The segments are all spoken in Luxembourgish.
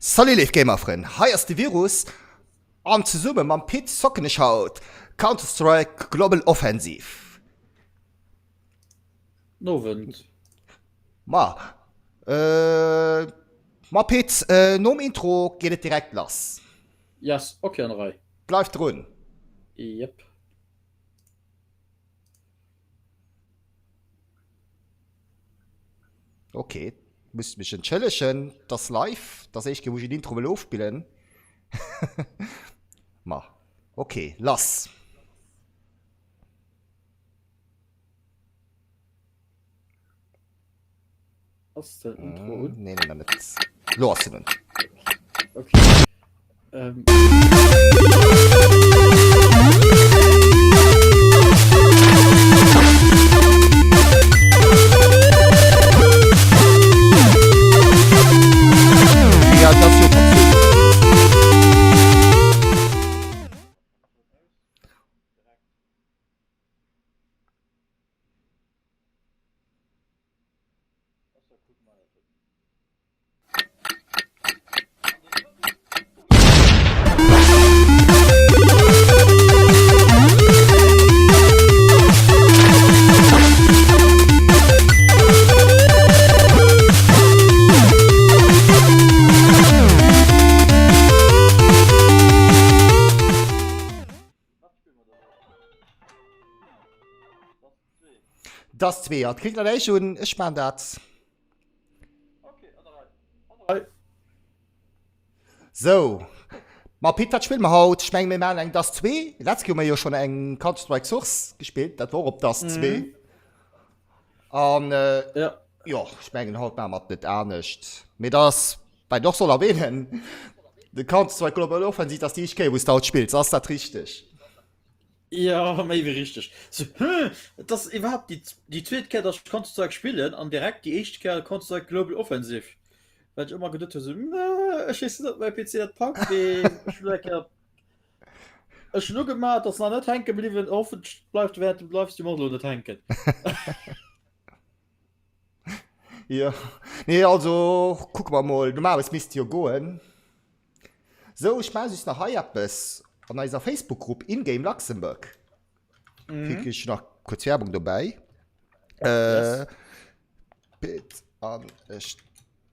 Salut léif Gamerfrënn, hei ass de Virus an zesumme mam Pit zocken ech haut Counter Strike Global Offensive. Nowend. Ma äh, ma Pit, nom Intro geet et direkt lass. Yes, ok an der Rei. Bleif drun. Yep. Ok, muss mech entschëllegen, dass live, dass éischt Kéier wou ech en Intro wëll ofspillen. Ma ok, lass. Ass den Intro un? Nee, nee, nach net. Lo ass en un. Okay. Ähm. Ja, dat ass jo verzögert. Das zwee, ja. Klickt an eich un, ech man dat. So. Ma Pit, wat spille mer haut? Ech meng, mir maachen eng Dust 2. Letzt Kéier hu mer jo schonn eng Counter-Strike Source gespillt, dat war och op Dust 2. Mhm. An äh, ja. jo, ech mengen, haut maache mer et net anescht. Mee dat, wat ech och soll erwähnen, de Counter-Strike Global Offensive, dat ass déi éischt Kéier, wou s de haut spills. Ass dat richteg? Jo, méi wéi richteg. So, hm, et ass iwwerhaapt déi, déi zweet Kéier, datt ech Counter-Strike spillen an direkt déi éischt Kéier Counter-Strike Global Offensive. Well ech ëmmer geduet hu sou, Nö, ech weess net, ob mäi PC dat packt, mee ech hunn eng Kéier, ech hunn ugemaach, et ass nach net hänke bliwwen, hoffentlech bleift während dem Livestream och elo net hänken. Jo, nee, also kucke mer mol, normalerweis misst jo goen. Sou, ech maache just nach hei eppes an eiser Facebook-Grupp InGame Luxembourg. Mhm. Krieg ich nach kurz Werbung dobäi. Äh, yes. Pit an ech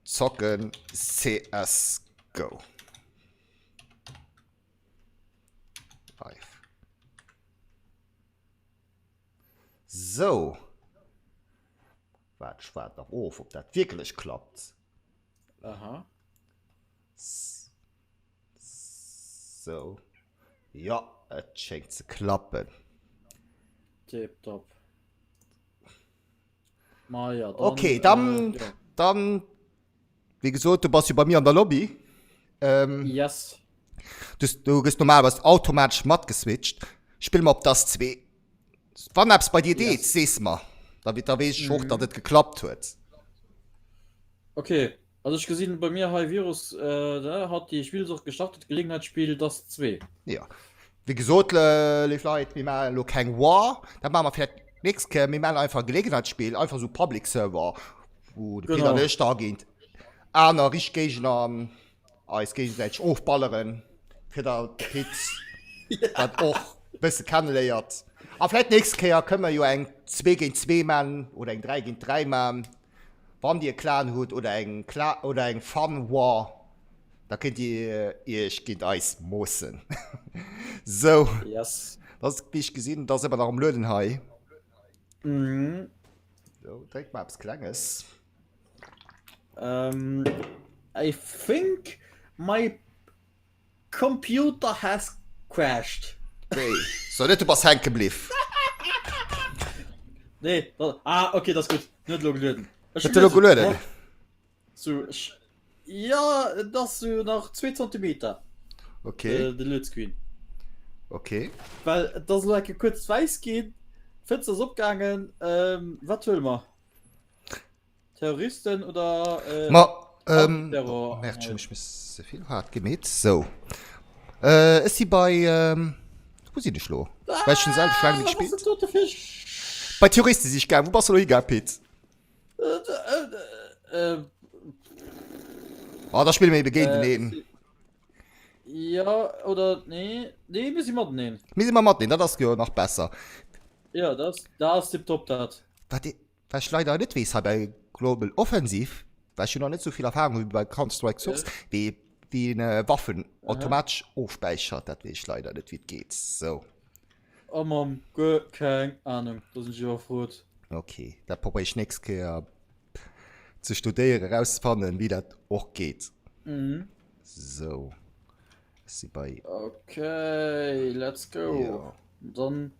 zocken CSGO. Live. Sou. Waart, ech waart nach of, ob dat wierklech klappt. Aha. Sou. Jo, et schéngt ze klappen. Tipptopp. Ma ja, dann. Okay, dann, äh, ja. dann, wéi gesot, du bass jo bei mir an der Lobby. Ähm, yes. Du, du gëss normalerweis automatesch matgeswitcht. Spill mer op Dust 2. Wann eppes bei dir deet, yes. sees mer. Da, da weess ech och, mm. datt et geklappt huet. Okay. Also ech gesinn bei mir hei Virus äh, hat die Spielsucht gestartet Gelegenheitsspiel Dust 2. Ja. Wéi gesot, léif Leit, mir maachen elo keng War, dat maache mer vläicht d'nächst Kéier. Mir maachen einfach e Gelegenheitsspiel, einfach esou Public Server, wou de Pit an ech da géint aner richteg Géigner eis géigesäiteg ofballeren, fir datt de Pit dat och e bësse kenneléiert. A vläicht d'nächst Kéier kënne mer jo eng 2 géint 2 man oder eng 3 géint 3 man, wann Dir e Clan hutt oder eng Cla oder eng Fun War. Da kënnt Dir Iech géint eis moossen. Sou. Yes. Dat ass, wéi ech gesinn, dat ass ëmmer nach am Lueden hei. Mhm. Sou, drénk mar eppes Klenges. Um, I think my computer has crashed. Wéi? So net, du bass hänke bliff. Nee, dat, ah, okay, dat ass gutt. En huet elo gelueden. Huet elo gelueden? Sou, ech, ja, et ass sou nach zwee Zentimeter. Okay. De, de Luedscreen. Okay. Well et ass elo eng Kéier kuerz wäiss ginn, d'Fënster ass opgaangen. Ähm, wat huele mer? Terroristen oder äh, Ma, ähm, Terror? Merde, ech hu mech ze vill haart gemeet. Sou. Äh, ech si bei, ähm, wou sinn ech lo? Well ech hunn selwer laang net Ah, was gespillt. ass dat do fir Sch Bei Terroriste si ech gaang. Wou bass de lo higaang, Pit? Oh, da spille mir ebe géinteneen. Äh, ja, oder nee, nee, mir si mateneen. Mir si mar mateneen, dat ass jo nach besser. Ja, dat ass, dat ass tipptopp dat. Wat i, wat ech leider net weess hei bei Global Offensive, well ech jo nach net sou vill Erfahrung hu wéi bei Counter-Strike Source, wéi, wéi een äh, Waffen automatesch ofspäichert, dat weess ech leider net, wéi et geet. Sou. Oh Mamm, guer keng Ahnung, do sinn ech iwwerfrot. Ok, dat probéier ech nächst Kéier ze studéieren, erauszefannen, wéi dat och geet. Mhm. Sou, ech si bei. Ok, let's go. Jo. Dann.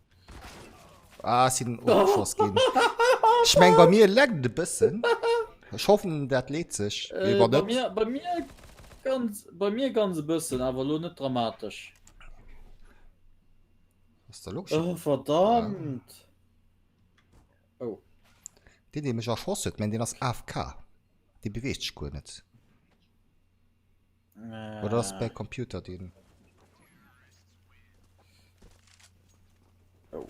Ah, ech sinn ofgeschoss ginn. Ech meng, bei mir laggt et e bëssen. Ech hoffen, dat leet sech. Mee Äh, wann bei net. mir, bei mir ganz, bei mir ganz e bëssen, awer elo net dramatesch. Ass da lo Oh, verdammt! Oh. Deen, dee mech erschoss huet, mä deen ass AFK. Dee beweegt sech guer net. Oder ass bei Computer deen. Oh.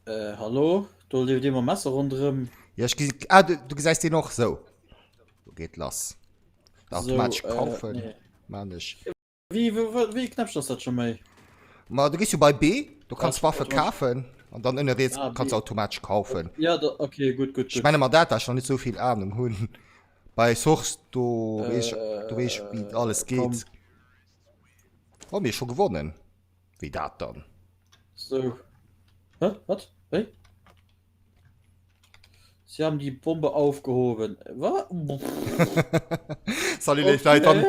Äh, hallo? Do leeft ee mam Messer ronderëm. Ja, ech gesi. Ah, du, du gesäis deen och sou. Do geet lass. Automatesch So, äh, kaufen. nee. Man ech. Wéi, wéi Knäppchen ass dat scho méi? Ma du gees jo bei B, do kanns du Waffe kafen an dann ënne riets Ah, kanns B. du automatesch kaufen. Ja, da, okay, gutt, gutt, Ech gutt. menge mer dat, well ech nach net esou vill Ahnung hunn. Bei Source, do weess ech, do weess ech wéi alles Äh, komm. geet. Oh, mir scho gewonnen. Wéi dat dann? Sou. Hä? Wat? Wéi? Sie haben die Bombe aufgehoben. Wa? Salut léif Leit, wann,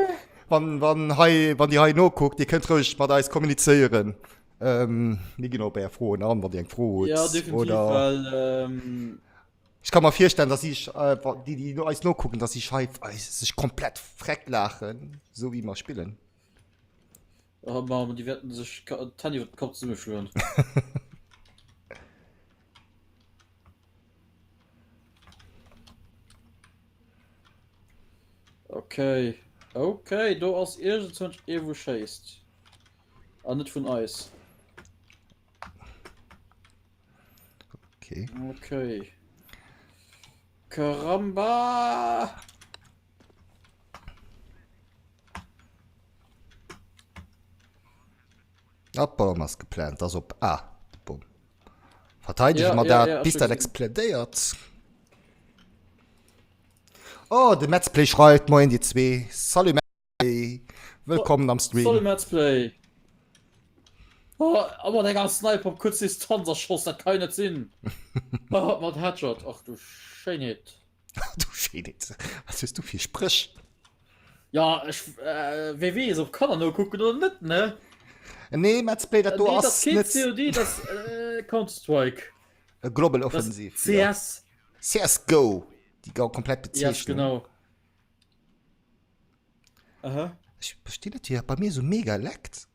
wann, wann hei, wann Dir hei nokuckt, Dir kënnt roueg mat eis kommunizéieren. Ähm, mir ginn op Är Froen an, wann Dir eng Fro hutt. Ja, definitiv, oder well ähm, ech ka mer virstellen, dass sich äh, déi, déi no eis nokucken, dass sich hei eis sech komplett freck laachen, sou wéi mer spillen. Oh, ma, die werden sech d'Hänn iwwer den Kapp zesummeschloen. Okay. Okay, do ass iergendzwousch ee wou schéisst. An net vun eis. Okay. Okay. Karamba! Ah, d'Bom ass geplant, ass op A, d'Bom. Verteidege Ja, mer ja, dat, ja, bis ech dat gesinn. explodéiert. Oh, de Metzplay schreift, Moien dir zwee. Salut Metzplay, wëllkommen am Salut Stream. Metzplay. Oh, aber enger Sniper op kuerz Distanz erschoss, dat kann jo net sinn. Oh, mat Headshot, ach du Schéinheet. Du Schéinheet, wat hues du fir Spréch? Ja, ech, äh, wee weess, ob Kanner nokucken oder net, ne? Nee, Let's Play, dat do Nee, dat ass keen net COD, dat äh, Counter-Strike. e Global Das Offensive. Ja. CS. CSGO, déi ga komplett Yes, Bezeechnung. genau. Aha. Ech verstinn net, wéi dat bei mir esou mega leckt.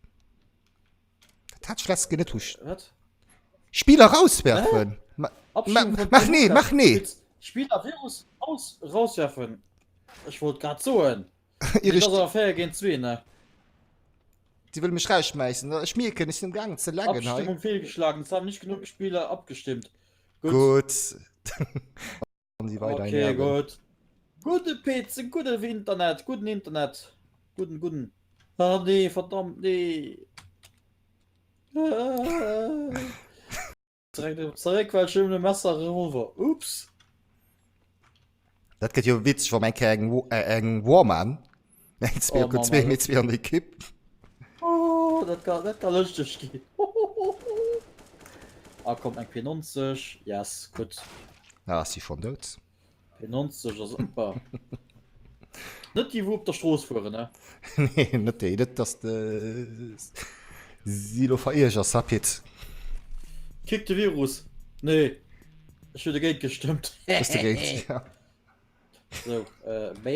Dat hat ech letztes Keer net, wou ech Wat? Spieler rauswerfen. Ma, ma, Abstimmung von mach nee, Demokrat. mach nee. Spieler Virus raus, rauswerfen. Ech wollt grad soen. Irre Dat ass awer 4 géint 2, ne? Sie wëlle mech rausschmeißen. Ech mierken, ech sinn am gaangen ze laggen hei. Abstimmung fehlgeschlagen. Es haben nicht genug Spieler abgestimmt. Gutt. Gutt. Wann sie weiterhin Okay, ärgern. gutt. Gudde PC, gudde Internet, gudden Internet. Gudden, gudden. Ah nee, verdammt, nee. Ah. Direkt erëm zeréck, well ech hunn e Messer a Revolver. Ups. Dat gëtt jo witzeg, wa mer eng Kéier eng, äh, eng War man. Eng zwee, Oh, Mann, zwee, Alter. mir zwee an der Ekipp. Oh, dat ka, dat ka lëschteg ginn. Ah, komm, eng P90. Yes, gutt. Ah, ass si schonn dout? P90 ass ëmmer. Net déi, wou op der Strooss fueren, ne? Nee, net déi. Net, dass de si lo veriergers, ha Pit? Kick de Virus. Nee, ech hu dogéint gestëmmt. Hues dogéint, ja. Sou, äh, B.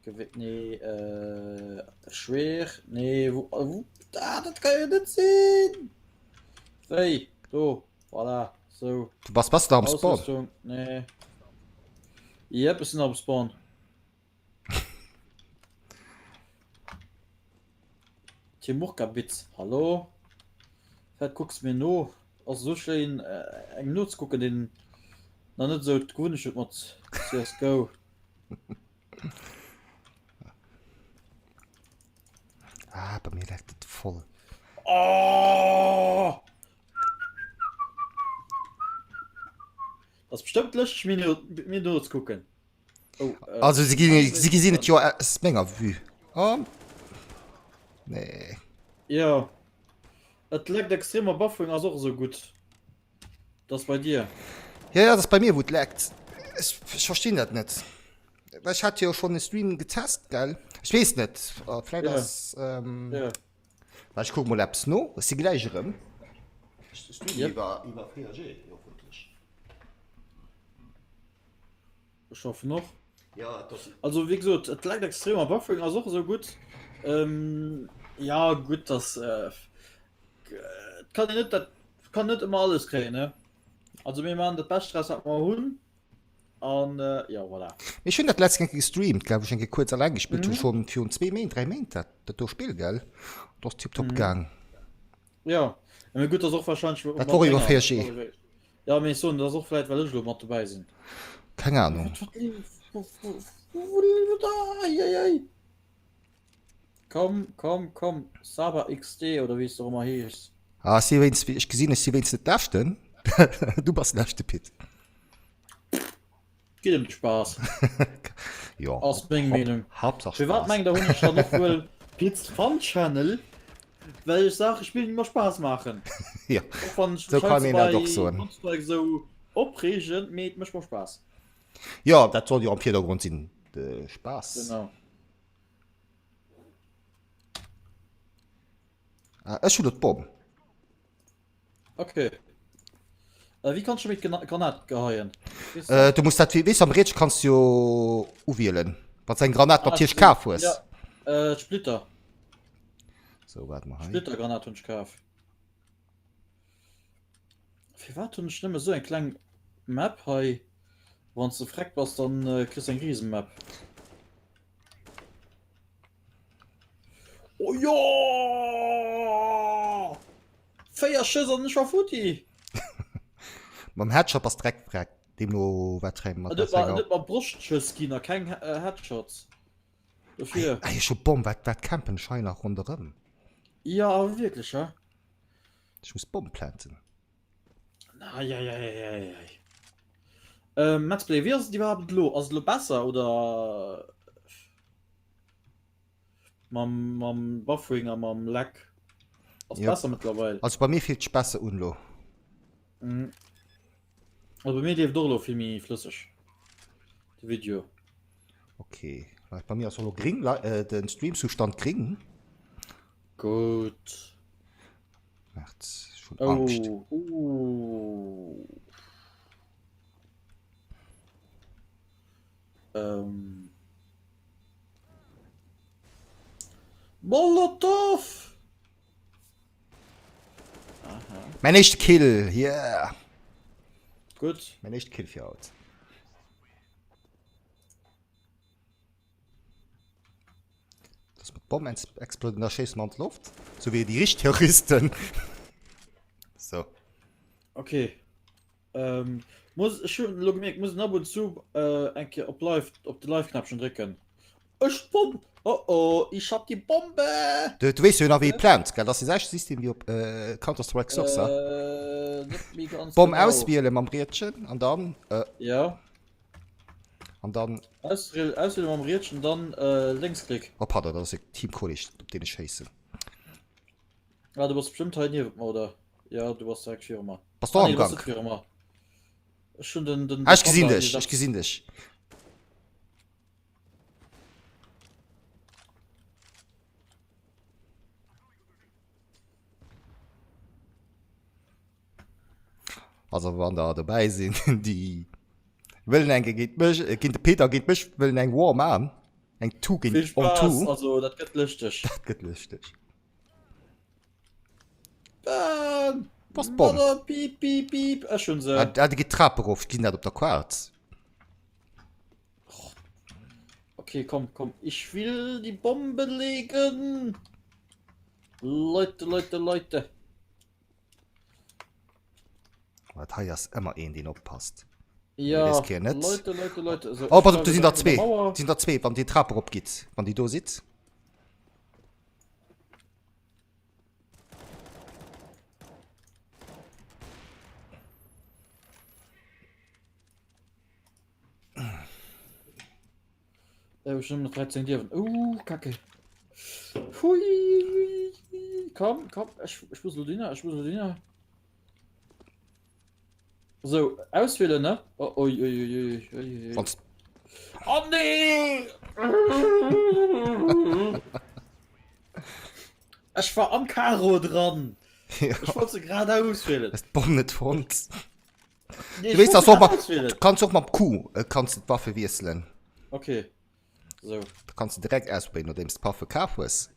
Gewitt, nee, äh, schwer, nee, wo, wo, ah, dat kann jo net sinn! Wéi, do, voilà, sou. Du bass, bass du am Spawn? Ausrüstung, nee. Jep, ech sinn am Spawn. Timurkabitz, hallo? Wat kucks mir no? Ass esou schéin engem nozekucken, deen nach net esou d'Gewunnecht huet mat CSGO. Ah, bei mir leckt et voll. Oh! Das ass bestëmmt lëschteg mir no, mir no ze kucken. Oh, äh, also se ginn se gesinn et jo aus menger Vue. Oh. Nee. Ja. Et leckt extrem a Buffering ass och esou gutt. Das bei dir. Ja, ja, das bei mir wou et leckt. Ech, ech verstinn dat net. Well ech hat jo schon e Stream getest, gell? Ech weess net. Äh, Vläit Ja. ass ähm, Ja. Well ech kucke mol eppes no. Ech si gläich erëm. Ech streamen Yep. iwwer iwwer 4G, hoffentlech. Ech hoffen och. Ja, et ass. Also wéi gesot, et leckt extrem a Buffering ass och esou gutt. Ähm, ja gutt, dass äh, et kann een net dat kann net ëmmer alles kréien, ne? Also mir maachen dat Bescht draus wat mer hunn an äh, ja voilà. Mee ech hunn dat letzt eng Kéier gestreamt, glaub ech, eng Kéier kuerz alleng gespillt, Mhm. hunn schonn virun zwee Méint, dräi Méint dat dat do Spill, gell? Dat ass tiptop Mhm. gaang. Ja, mee gutt, ass och wahrscheinlech Dat wor iwwer 4G. Ja, mee ech soen, dat ass och vläit well ech elo mat dobäi sinn. Keng Ahnung. Komm, komm, komm, Saba XD oder wéi s de och ëmmer heeschs. Ah, ech si wéinst, ech gesinn, ech si wéinst net leschten. Du bass leschte, Pit. Geet ëm de Spaass. Jo. Ass meng Meenung. Haaptsaach Firwat Spaass. mengt der hunn ech dann och wuel Pits Fun Channel? Well ech Saache spillen déi mer Spaass maachen. Jo, Och wann ech sou mech kann heiansdo een dat och bei soen. Counter-Strike esou opreegen, mee et mécht mer Spaass. Jo, dat soll jo am Virdergrond sinn, de Spaass. Genau. Ah, ech hunn lo d'Bomm. Okay. Äh, wéi kanns du mit Granat geheien? Äh, du musst dat, weess du, am Rädchen kanns du jo uwielen, wann du eng Granat ah, natierlech kaf hues. Ja. Äh, Splitter. So, warte mal hei. Splittergranat hunn ech kaf. Firwat hunn ech nëmme sou eng kleng Map hei? Wann du freck bass, dann äh, kriss du eng Riesenmap. Oh jo! 4 Schëss an ech war futti! Mam Headshot bass direkt freck, deemno wat fir eng mat Et huet mer Broschtschëss ginn a keng Headshots. Dofir. Ey, ech hu Bomm, wat wat campen ech hei nach ronderëm? Jo, awer wierklech, he? Ech muss Bomm planten. Eieieiei. Ähm, Metzplay, wéi ass et iwwerhaapt elo? Ass et elo besser oder mam, mam Buffering a mam Lag? Ass Ja. besser mëttlerweil? Also bei mir fillt sech besser un lo. Mhm. Also bei mir leeft och elo vill méi flësseg de Video. Okay. Bei mir ass och lo gring, äh, den Streamzustand gring. Gutt. Macht schon Angst. Oh, uh. Ähm. Molotow! Aha. Mein éischte Kill, yeah! Gutt. Mein éischte Kill fir haut. Dass mat Bomm explodieren, da schéissen mer an d'Loft. Sou wéi déi richteg Terroristen. So. Okay. Ähm, muss, ech hunn elo gemierkt, muss en ab und zu äh, eng Kéier op Live, op de Live-Knäppchen drécken. Ech d'Bomm! Oh oh, ich hab die Bombe! Du, du weess jo nach wéi ee plant, gell? Dat ass dee selwechte System wéi op äh, Counter-Strike Source. Äh, net méi ganz Bomm genau. auswiele mam Riedchen an dann äh, Ja. An dann. Auswielen mam Rietschen, dann Lénksklick. Oh pardon, dat ass e Teamkolleg, op deen ech schéissen. Ah, du bass bestëmmt hei niewent mer, oder? Ja, du bass direkt viru mer. Bass du och Ah, nee, am du bass net Gank? viru mer. Ech hunn den, den, Ah, ech gesinn Panda dech, hier, ech gesinn dech. Also wann der dobäi sinn, déi wëllen eng géint mech, äh, géint de Peter géint mech wëllen eng War man, eng Two géint Vill on Spaass, Two, also dat gëtt lëschteg. dat gëtt lëschteg. Bam! Was Bomm? Mother, piep, piep, piep, ech hunn se. Ah, ah, déi geet d'Trap erof, ech gesinn dat op der Quarz. Okay, komm, komm, ich will die Bombe legen. Leute, Leute, Leute. Wat hei ass ëmmer een, deen oppasst. Ja, Dës Kéier net. Leute, Leute, Leute. So, Oh, ich pass op, bleiwe do sinn der direkt an der zwee. Mauer. Sinn der zwee, wann Dir d'Trap erop gitt, wann Dir do sidd. Äh, ech hunn nach 13 Liewen. Uh, Kacke. Hui. Komm, komm, ech, ech muss lo dinner, ech muss lo dinner. So, auswielen, ne? Oh, ui, ui, ui, ui, ui, ui. Wanns Oh nee! Ech war am Karo dran. ja, Ech wollt se grad auswielen. hues d'Bomm net fonnt. Nee, Du weess, ech wollt dass se och grad ma auswielen. du kanns och mam Q äh, kanns du d'Waffe wiesselen. Okay. So. Da kanns du direkt ausprobéieren, nodeems du d'Waffe kaf hues.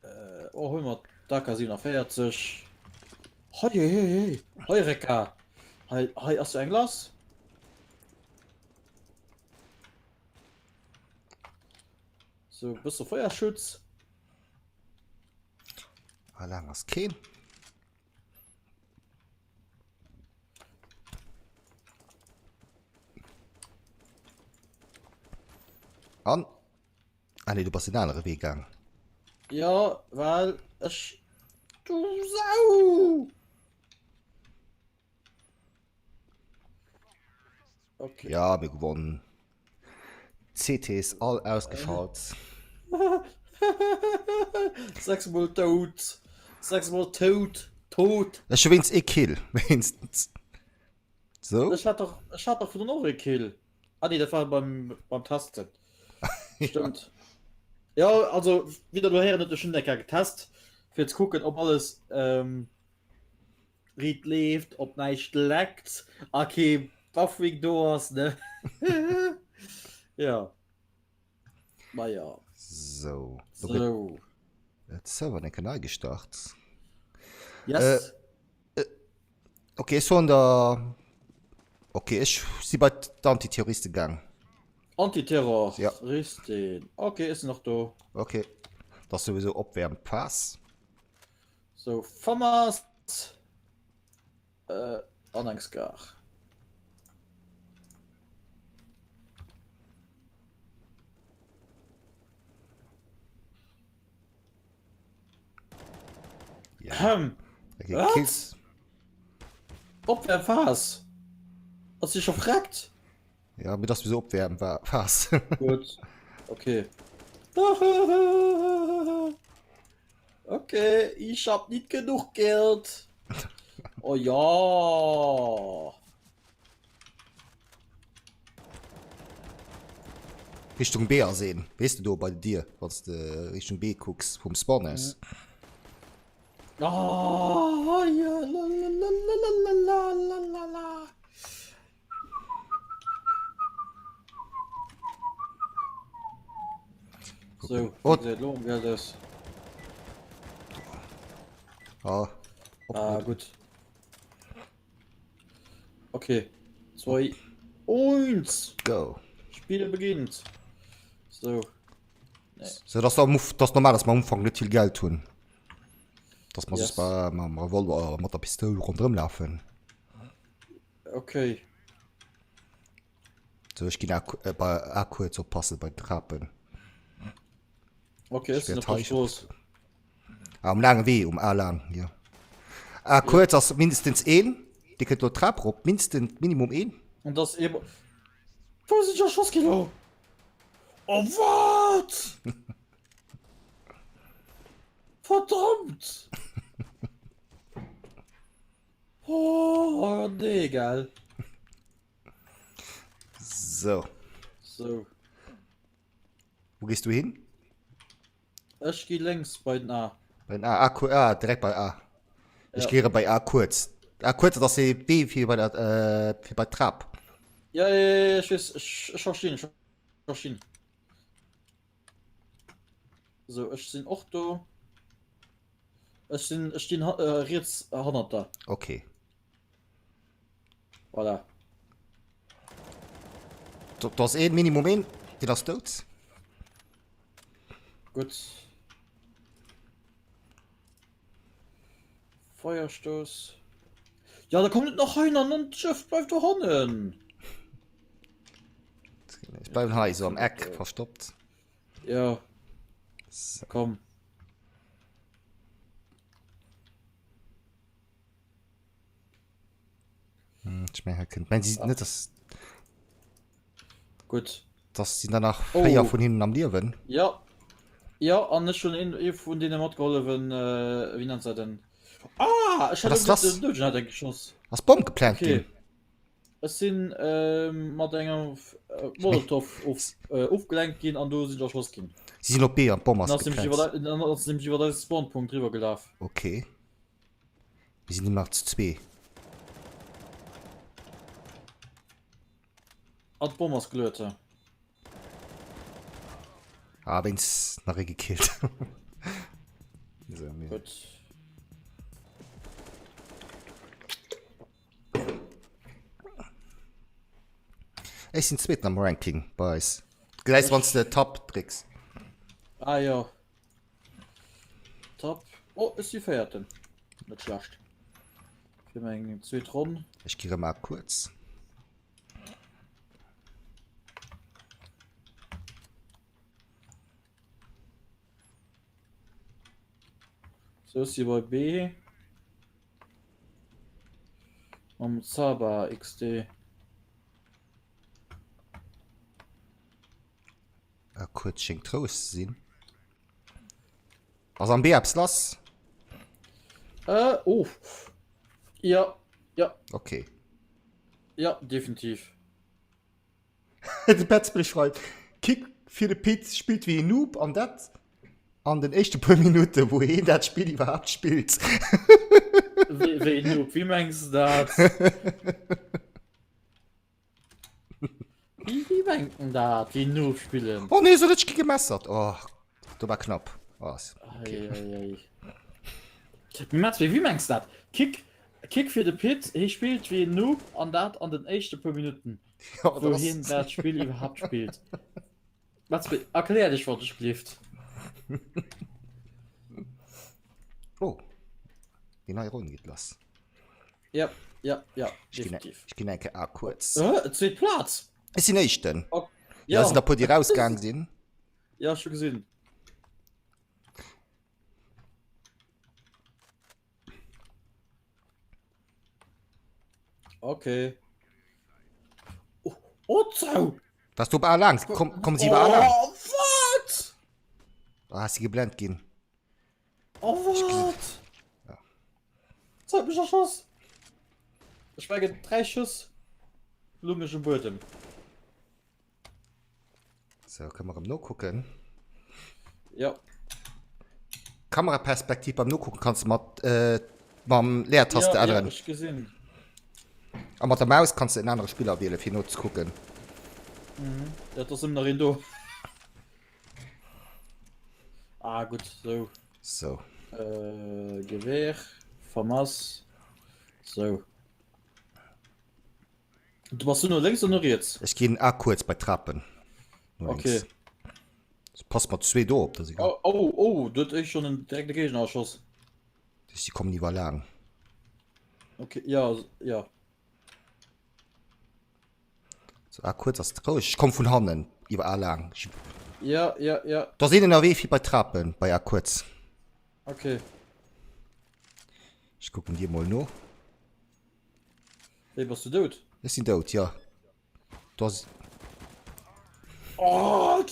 Äh, oh, hol mer d'AK 47. Hei, hei, hei, hei. Hei, Rekka. Hei, hei ass jo eng lass. So, bësse Feuerschutz. Ah, laang ass keen. An? Ah nee, du bass den anere Wee gaang. Ja, well ech... Du Sau! Okay. Ja, mir gewonnen. CTs all ausgeschalt. Sechsmol dout. Sechsmol tot. Tot. Ech hu wéinst ee Kill, wéinstens. So. Ech hat doch, ech hat doch vun och e Kill. Ah nee, dat war beim, beim Testen. Stimmt. Ja, also, wéi der lo héieren hutt, ech hunn eng Kéier getest, fir ze kucken, ob alles ähm, riit leeft, ob näischt leckt a kee Buffering do ass, ne? Ja. Ma ja. So. Do gëtt So. et Server eng Kéier nei gestart. Yes. Äh, okay, ech soen der. Okay, ech si bei d'Antiterroriste gaang. Antiterror, Ja. Risteen. Okay, ech sinn och do. Okay. Dat ass souwisou Opwäermphas. So, Famas äh, an eng Scar. Ja. Ähm, Da geht wat? Kills. Op der Phas? Ass sie scho freckt? Ja, mir das wieso opwärmen war Phas. Gut. Okay. Okay, ich hab nicht genug Geld. Oh ja. Richtung B ass een. Weess du do bei dir, wann s de Richtung B kucks vum Spawn aus. Oh, ja, la, la, la, la, la, la, la, la. So, Oh. gesäit lo am Geld aus. Ah, Ah, gut. Okay. 2, 1. go. Spiel beginnt. So. So, das am Uf- das normal, dass mer am Ufank net vill Geld hunn. Dass mer Yes. yes. bei mam Revolver mat der Pistoul rondrëm lafen. Okay. So, ech ginn A, äh, bei A kuerz oppassen bei den Trapen. Okay, ech sinn op der Strooss. Ah, um laange Wee, um A laang, ja. A kuerz ass mindestens een. Dee kënnt lo d'Trap rop, mindestens, Minimum een. An das eben. Wou sinn ech erschoss ginn lo? Oh, wat? Verdammt! Oh, nee, gell. So. So. Wo gehst du hin? Ech gi lénks bei den A. Bei den A, A, ah, direkt bei A. Ech Ja. gehe bei A kurz. A kurz, das ist der B fir bei der, äh, fir bei Trap. Ja, ja, ja, ech weess, ech, ech verstinn, ech verstinn. So, ech sinn och do. Ech sinn, ech stinn äh, riets hannert der. Okay. Voilà. Do, do ass een, Minimum een, deen ass dout. Gutt. Feuerstoß. Ja, da komm net nach hei an an d'Schëff, bleif do hannen. Ech bleiwen hei so am Eck verstoppt. Ja. So. Komm. Hm, ich mein, kënnt. Mein, sie, net, dass, Gutt. dass sind danach véier Oh. vun hinnen am Liewen. Ja. Ja, an ech hunn een, ee vun deene matgeholfen, äh, wéi nennt se denn? Ah, ech hat Was ass das? den Dödgen hat eng geschoss. Ass d'Bomm geplant Okay. ginn? Ech sinn ähm, mat engem äh, Molotow of, äh, ofgelenkt ginn an do sinn ech erschoss ginn. Sie sinn op B an d'Bomm Dann ass ass nämlich geplant. iwwer, dann ass nämlich iwwer eise Spawnpunkt riwwer gelaf. Okay. Mir sinn nëmmen nach zu zwee. An d'Bomm ass geluet. Ah, wéinst nach ee gekillt. So, mir. Gutt. Ech sinn Zweeten am Ranking bei eis. Gesäis, wann s de Tab drécks. Ah jo. Top. Oh, ech si Véierten. Net schlecht. Fir meng zweet Ronn. Ech gi rëm a kuerz. So, ech si bei B. Mam Zaba XD. A kuerz schéngt roueg ze sinn. Ass am B eppes lass? Äh, oh. Ja, ja. Okay. Ja, definitiv. De Petzblich schreift, Kick fir de Pit spillt wéi en Noob an dat an den éischte puer Minutte wou heen dat Spill iwwerhaapt spillt. Wéi, wéi en Noob? Wéi mengs de dat? Wéi, wéi mengt en dat, wéi en Noob spillen? Oh nee, so net, ech gi gemessert. Oh, do war knapp. Oh, okay. Ei, ei, ei. Mee Mats, wéi mengs de dat? Kick, Kick fir de Pit, hie spillt wéi en Noob an dat an den éischte puer Minutten, Ja, wou hien dat Spill iwwerhaapt spillt. Mats, erklär dech, wat dech gleeft. Oh, déi nei Ronn geet lass. Ja, ja, ja, Ech ginn, definitiv. ech ginn eng Kéier A kuerz. Äh, zweet Plaz! Ech sinn Éischten. Ok. Ja, Ja, sinn der puer, déi rausgaang sinn. ja, schon gesinn. Okay. Oh, oh Zau! Was du op A laang? Komm, komm si iwwer A laang. Oh, wat? Ah, si geblend ginn. Oh, wat? Ja. Jetzt hat mich erschoss. Ich war drei Schuss. Lung ich im Boden. So, kënne mer erëm nokucken. Ja. Kameraperspektiv beim Nokucken kannst du mat äh, mam Leertaste ja, änneren. Ja, ich gesehen. A mat der Maus kannst du en anere Spiller wielen, fir nozekucken. Mhm. Ja, da sind noch een do. Ah, gut, so. So. Äh, Gewehr, FAMAS. So. Du bass du no lénks oder no riets? Ech ginn a kuerz bei d'Trapen. No Okay. lénks. Pass mat zwee do op, dat ass egal. Oh, oh, oh, du huet ech schon en direkte Géigner erschoss. Si kommen iwwer laang. Okay, ja, ja. So, ah, kuerz ass roueg. Ech komm vun hannen iwwer A laang. Ech... Ja, ja, ja. Da sinn ënnerwee fir bei d'Trapen bei A kuerz. Okay. Ech kucken dir mol no. Wéi bass du dout? Ech sinn dout, ja. Do ass. Oh!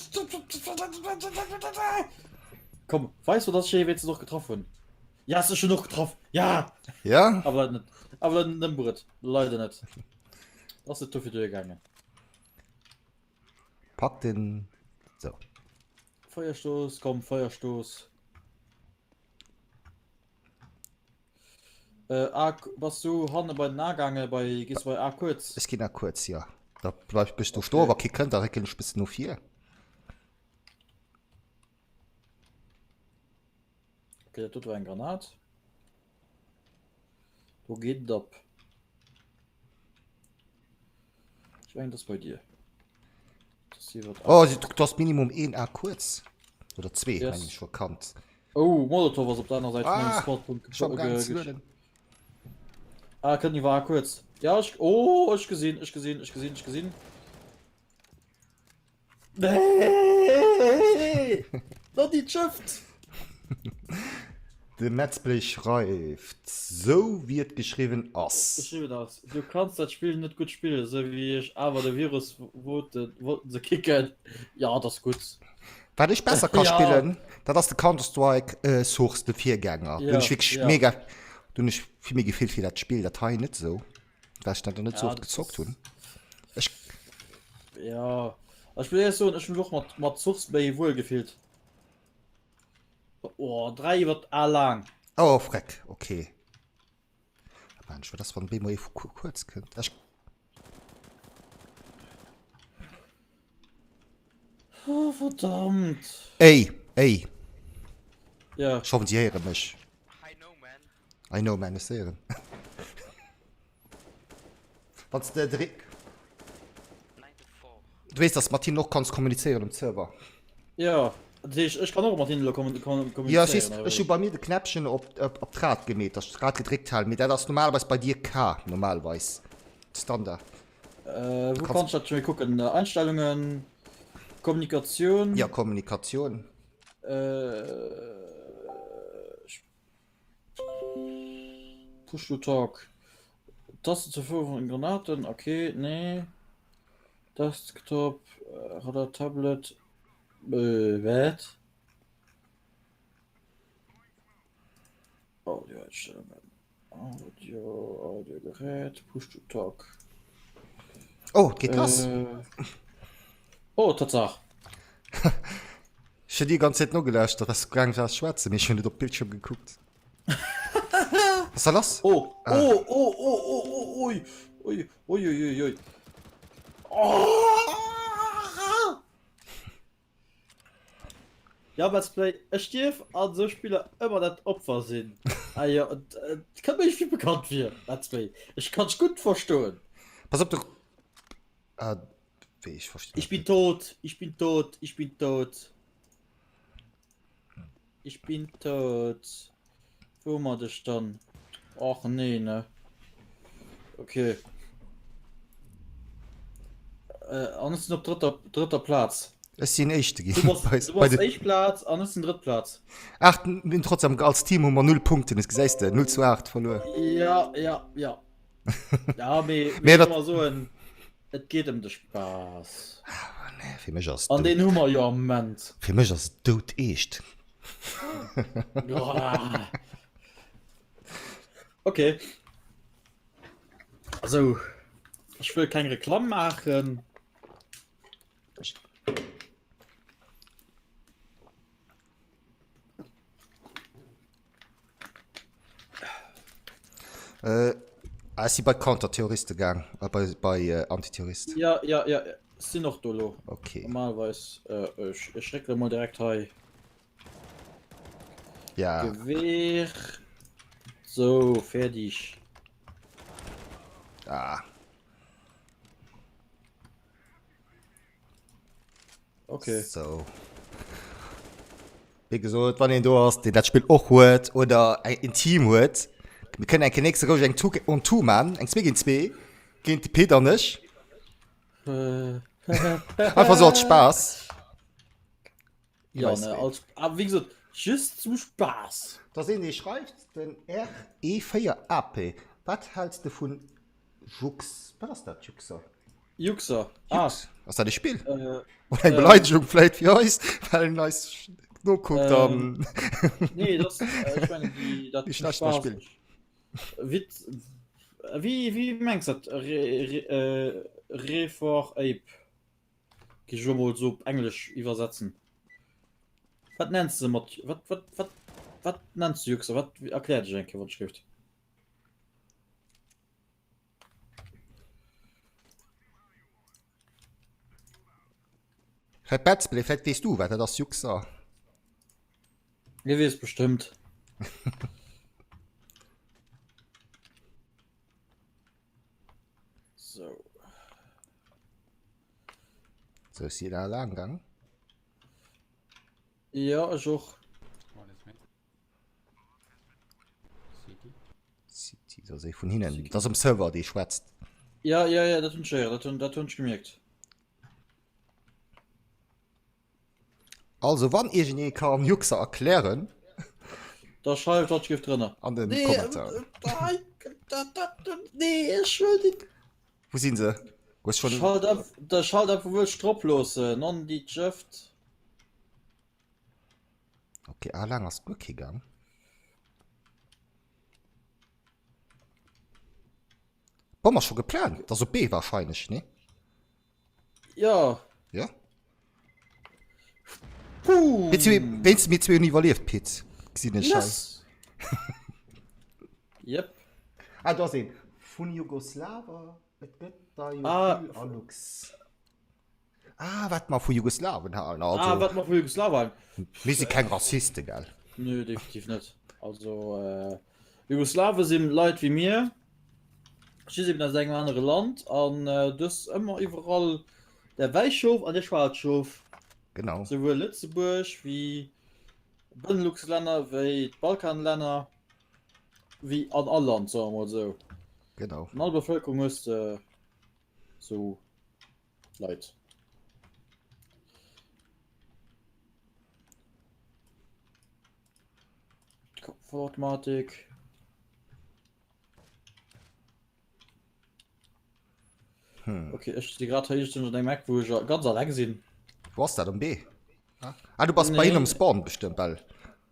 Komm, weißt du, dass ich hier wenigstens noch getroffen hunn? Ja, hast du schon noch getroffen? Ja! Ja? Aber leider net. Aber leider net ëmbruet. Leider net. Ass net dofir duergaangen. Pack den. So. Feierstoß, komm, Feierstoß. Äh, A, bass du hanne bei den A gaange, bei, gees du bei A kuerz? Ech ginn A kuerz, jo. Da bleif bist du stoen, wa kee kënnt, da réckelen ech bëssen no vir. Okay, dat dot war eng Granat. Do geet et op. Ech mengen, dat ass bei dir. Dat ass iwwer Oh, du hast Minimum een A kuerz. Oder zwee, Yes. mengen ech verkannt. Oh, Molotov ass op der aner Säit vun Ah, engem Squadpunkt Ech war am gaangen ze ge lueden. Ah, kënnt iwwer A kuerz. Ja, ech, oh, ech gesinn, ech gesinn, ech gesinn, ech gesinn. Nee! Not déi Schëft! De Metzplay schreift, sou wéi et geschriwwen ass. Geschriwwen ass. Du kanns dat Spill net gutt spillen, sou wéi ech, awer de Virus wollten se kicken. Ja, dat ass gutt. Wat ech besser ka spillen, dat ass de Counter-Strike Source, de Virgänger. Do hunn ech wierklech mega, do hunn ech vill méi Gefill fir dat Spill. Dat hei net esou, well ech dat net esou oft gezockt hunn. Ech. Jo, ech wëll éierlech soen, ech hunn mech och mat, mat Source méi wuel gefillt. Oh, 3 iwwer A laang. Oh, freck, okay. Mensch, wat ass wann bemol ee vu kuerz kënnt? Ech Oh, verdammt. Ey, ey. Ja. Ech hoffen, si héiere mech. I know, man. I know, man, ech séieren. Wann de de Du weess, dass mat hinnen och kanns kommunizéieren um Server. Ja, dat heescht, ech kann och mat hinnen elo kommunizéieren. Ja, ech weess, ech hu bei mir de Knäppchen op, op, op d'Rad gemeet, dass ech d'Rad gedréckt halen, mee dat ass normalerweis bei dir K, normalerweis. Standard. Äh, wou kann ech dat scho kucken? Einstellungen, Kommunikatioun. Ja, Kommunikatioun. Äh, Push to talk. Taste zur Führung von Granaten, okay, nee. Desktop, äh, Radar, Tablet, äh, wat? Audioeinstellungen. Audio, Audiogerät, Push to talk. Oh, et geet lass. Äh, oh, Tatsaach. Ech hunn déi ganz Zäit nogelauschtert, was du gaang waars schwätzen, mee ech hunn net op d'Bildschirm gekuckt. Was da lass? Oh, ah. oh, oh, oh, oh, oh, ui, ui, ui, ui, ui. Oh! Ja, Let's Play, ech dierf an sou Spiller ëmmer dat Opfer sinn. Ah jo, et, et kënnt mir iergendwéi bekannt vir, Let's Play. Ech kann dech gutt verstoen. Pass op, du. Ah, wéi, ech verstinn Ich bin tot, ich bin tot, ich bin tot. Ich bin tot. Wou hu mer dech dann? Och nee, ne? Okay. Äh, an ech sinn op drëtter, drëtter Plaz. Ech sinn éischte ginn. Du bass, bei, du bass éischt Plaz an ech sinn drëtt Plaz. Ach, mir trotzdem als Team hu mer 0 Punkten, das gesäis de, 0 zu 8 verluer. Ja, ja, ja. Ja, mee, mee dat... soen, et geet ëm de Spaass. Ah, nee, fir mech ass An deen hu mer jo am Moment. Fir mech ass et doudeescht. Okay. Also, ech wëll keng Reklamm maachen. Äh, ah, si bei Counterterroriste gaang, äh, bei, bei äh, Antiterrorist. Ja, ja, ja, sinn och do lo. Okay. Normalerweis, äh, ech, ech réckele mol direkt hei. Ja. Gewehr. So, fertig. Ah. Okay. So. Wéi gesot, wann een do ass, deen dat Spill och huet oder en Team huet, mir kënnen eng Kéier nächste roueg eng Two on Two man, eng 2 géint 2 géint de Pit an ech. Einfach sou als Spaass. Ja, ne, als, ah, wéi gesot, just zum Spaass. Da ass een, dee schreift, den RE4AP, Wat häls de vun Jux, wat ass dat Juxer? Juxer, ah. Jux. Ass dat e Spill? Äh, Oder eng Beleidegung ähm, vläit fir eis, well en eis nokuckt ähm, an. Nee, das, äh, ich meine, die, dat Déi schlecht nach Spill. Witz, wéi, wéi mengs dat? Re, re, äh, Refor Ape. Gi ech lo mol so op Englesch iwwersetzen. Wat nennst du mat, wat, wat, wat, wat nennst du Juxer? Wat, erklär dech eng Kéier, wat schrift. Fred Betzble, vläit weess du wat dat ass, Juxer? Hie weess bestëmmt. So. So, ech si da laang gaang. Ja, ech och. City. Dat ass ee vun hinnen. Dat ass um Server, dee schwätzt. Ja, ja, ja, dat hunn ech héieren, dat hunn, dat hunn ech gemierkt. Also wann iergendee kann Juxer erklären. Da schreift wat giff drënner. An den nee, Kommentar. Äh, nee, ech wëll dit. Wo sinn se? Hues schon. Schalt ab, da schalt ab, wou wëlls drop loossen, non déi Jëft. Okay, ah, lang ass guer kee Gang. Bomm ass scho geplant, ass op B wahrscheinlech, nee? Ja. Ja. Puh. Mir zwee, wéinst mir zwee hunn iwwerlieft, Pit. Gesinn ech hei. Yes. Yep. Ah, do ass een. Vun Jugoslawer, et gëtt der jo Ah. vill a Lux. Ah, wat mer vu Jugoslawen halen. Also, Ah, wat mer vu Jugoslawen halen. Mir si keng Rassisten, gell? Nö, definitiv net. Also, äh, Jugoslawe sinn Leit wéi mir, just eben aus engem anere Land an äh, du hues ëmmer iwwerall der wäiss Schof an der schwaarz Schof. Genau. Souwuel Lëtzebuerg wéi Benelux-Länner, wéi d'Balkanlänner, wéi an all Land, soe mer mol esou. Genau. An all Bevëlkerung hues de sou Leit. Vollautomatik. Hm. Okay, ech si grad hei an engem Eck, wou ech ganz alleng sinn. Wo ass dat am B? Ah, du bass bei Nee. hinnen am Spawn bestëmmt, well.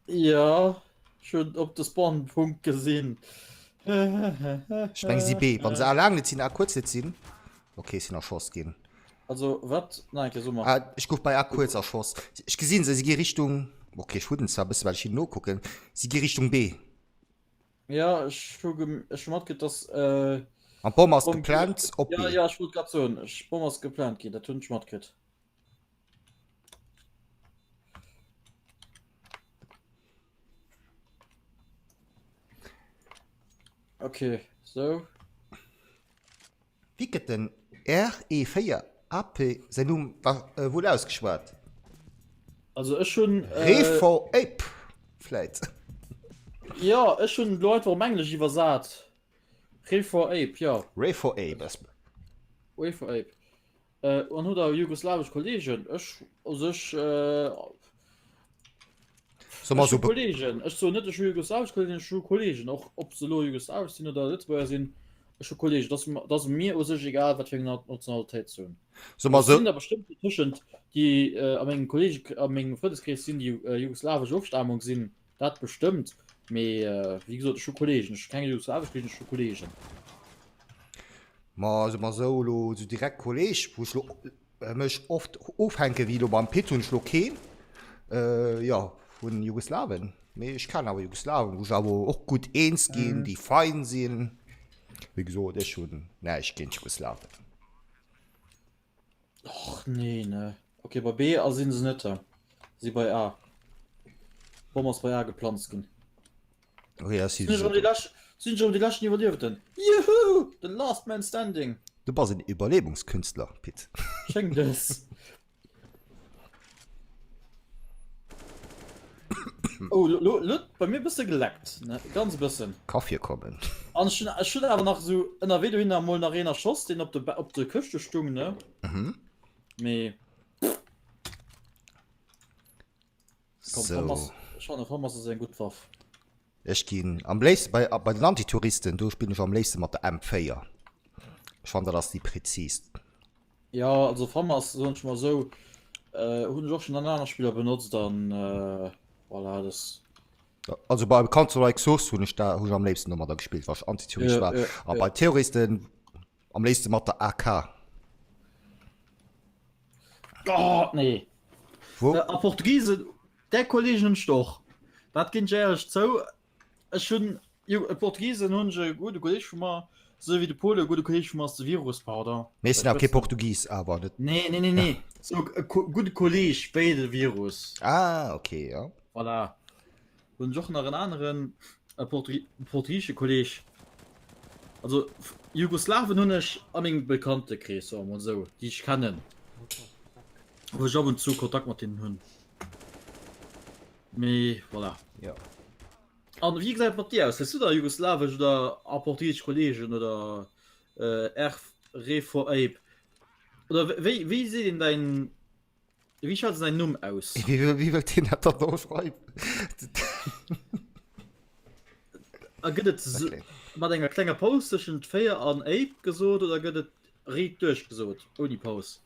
Ja, ech hunn op de Spawnpunkt gesinn. Ech meng si B. Wann se A laang net sinn, A kuerz net sinn. Okay, sinn erschoss ginn. Also wat? Nach eng Kéier, so mer. Ah, ech gouf bei A kuerz erschoss. Ech gesinn se, si gi Richtung. Okay, ech wudden zwar e bësse well ech hinnen nokucken. Si gi Richtung B. Ja, ech hu ech hu matkritt, dass äh, An d'Bomm ass Bomm geplant op Ja, B. ja, ech wollt grad soen, ech Bomm ass geplant ginn, dat hunn ech matkritt. Okay, so. Wéi gëtt den RE4 AP säin Numm wuel ausgeschwat? Also ech hunn. Refor Ape vläit? Jo, ech hunn elo einfach op Englesch iwwersat. Refor Ape, jo. Refor Ape ass. Refor Ape. An hutt der jugoslawesch Kollegen? Ech u sech. Soll mer Ech hu so Kollegen. Ech soen net, ech hu jugoslawesch Kollegen, ech hu Kollegen, och ob se elo jugoslawesch sinn oder Lëtzebuerger sinn, ech hu Kollegen. Dat ass, dat ass mir u sech egal, wat fir eng Nationalitéit se hunn. Soll mer Et sinn so der bestëmmt dotëschent, déi a mengem Kollege, a mengem Frëndeskrees sinn, déi jugoslawesch Ofstamung sinn, dat bestëmmt. Mee wéi gesot, ech hu Kollegen. Ech hu keng jugoslawesch Kollegen, ech hu Kollegen. Ma soe mer esou, elo esou direkt Kolleg, wou ech elo mech oft ofhänken, wéi elo beim Pit hunn ech elo keen, jo, vun Jugoslawen, mee ech kennen awer Jugoslawen, wou ech awer och gutt eens ginn, déi fein sinn. Wéi gesot, ech hunn näischt géint Jugoslawen. Och nee, ne. Ok, bei B a sinn se net da. Si bei A. D'Bomm ass bei A geplanzt ginn. Okay, ja, si Sinn ech erëm déi lescht, sinn ech erëm déi leschten Iwwerliewenden. Juhu! The last man standing! Du bass en Iwwerlebungskünstler, Pit. Schéngt es. Oh, lo, lo, lo, bei mir bësse geleckt, ne? Ganz e bëssen. Ka virkommen. An ech hunn, ech hunn awer nach esou ënnerwee dohinner emol nach een erschoss, deen op de, op de Këschte stung, ne? Mhm. Mee. Komm, So. Famas, schon, Famas ass eng gutt Waff. Ech ginn am léifsten bei, bei den Antitouristen, do spillen ech am léifsten mat der M4. Ech fannen, dat ass déi präzist. Ja, also Famas, soen ech mol esou, äh, hunn ech och schon an aner Spiller benotzt an äh, voilà, das. Also bei Counter-Strike Source hunn ech da hunn ech am léifsten domadder gespillt, wa ech Antitourist Ja, war. ja, A ja. bei Terroristen am léifste mat der AK. Oh, nee. Wo? Äh, a Portugiesen, där Kollegen hunn ech och. Dat ginn ech éierlech zou. Ech hunn, jo, e Portugiesen hunn ech e gudde Kolleg vu mer, sou wéi de Pole e gudde Kolleg vu mer ass, de Virus, pardon. Mee sinn awer kee Portugis, awer net. Nee, nee, nee, nee. Sou e gudde Kolleg wéi de Virus. Ah, okay, ja. Voilà. Hunn ech och nach en aneren e portugisesche Kolleg. Also Jugoslawen hunn ech a mengem Bekanntekrees, soe mer mol esou, déi ech kennen, wou ech ab und zu Kontakt mat hinnen hunn. Mee voilà. Jo. An wéi gesäit et mat dir aus? Hues du da jugoslawesch oder a portugisesch Kollegen oder R Re for Ape? Oder wéi wéi seet een däin wéi schwätzt een däin Numm aus? Wéi wéi wëllt hien dat dann do schreiwen? A gëtt et okay. mat enger klenger Paus tëschent 4 an Ape gesot oder gëtt et riit duerch gesot ouni Paus?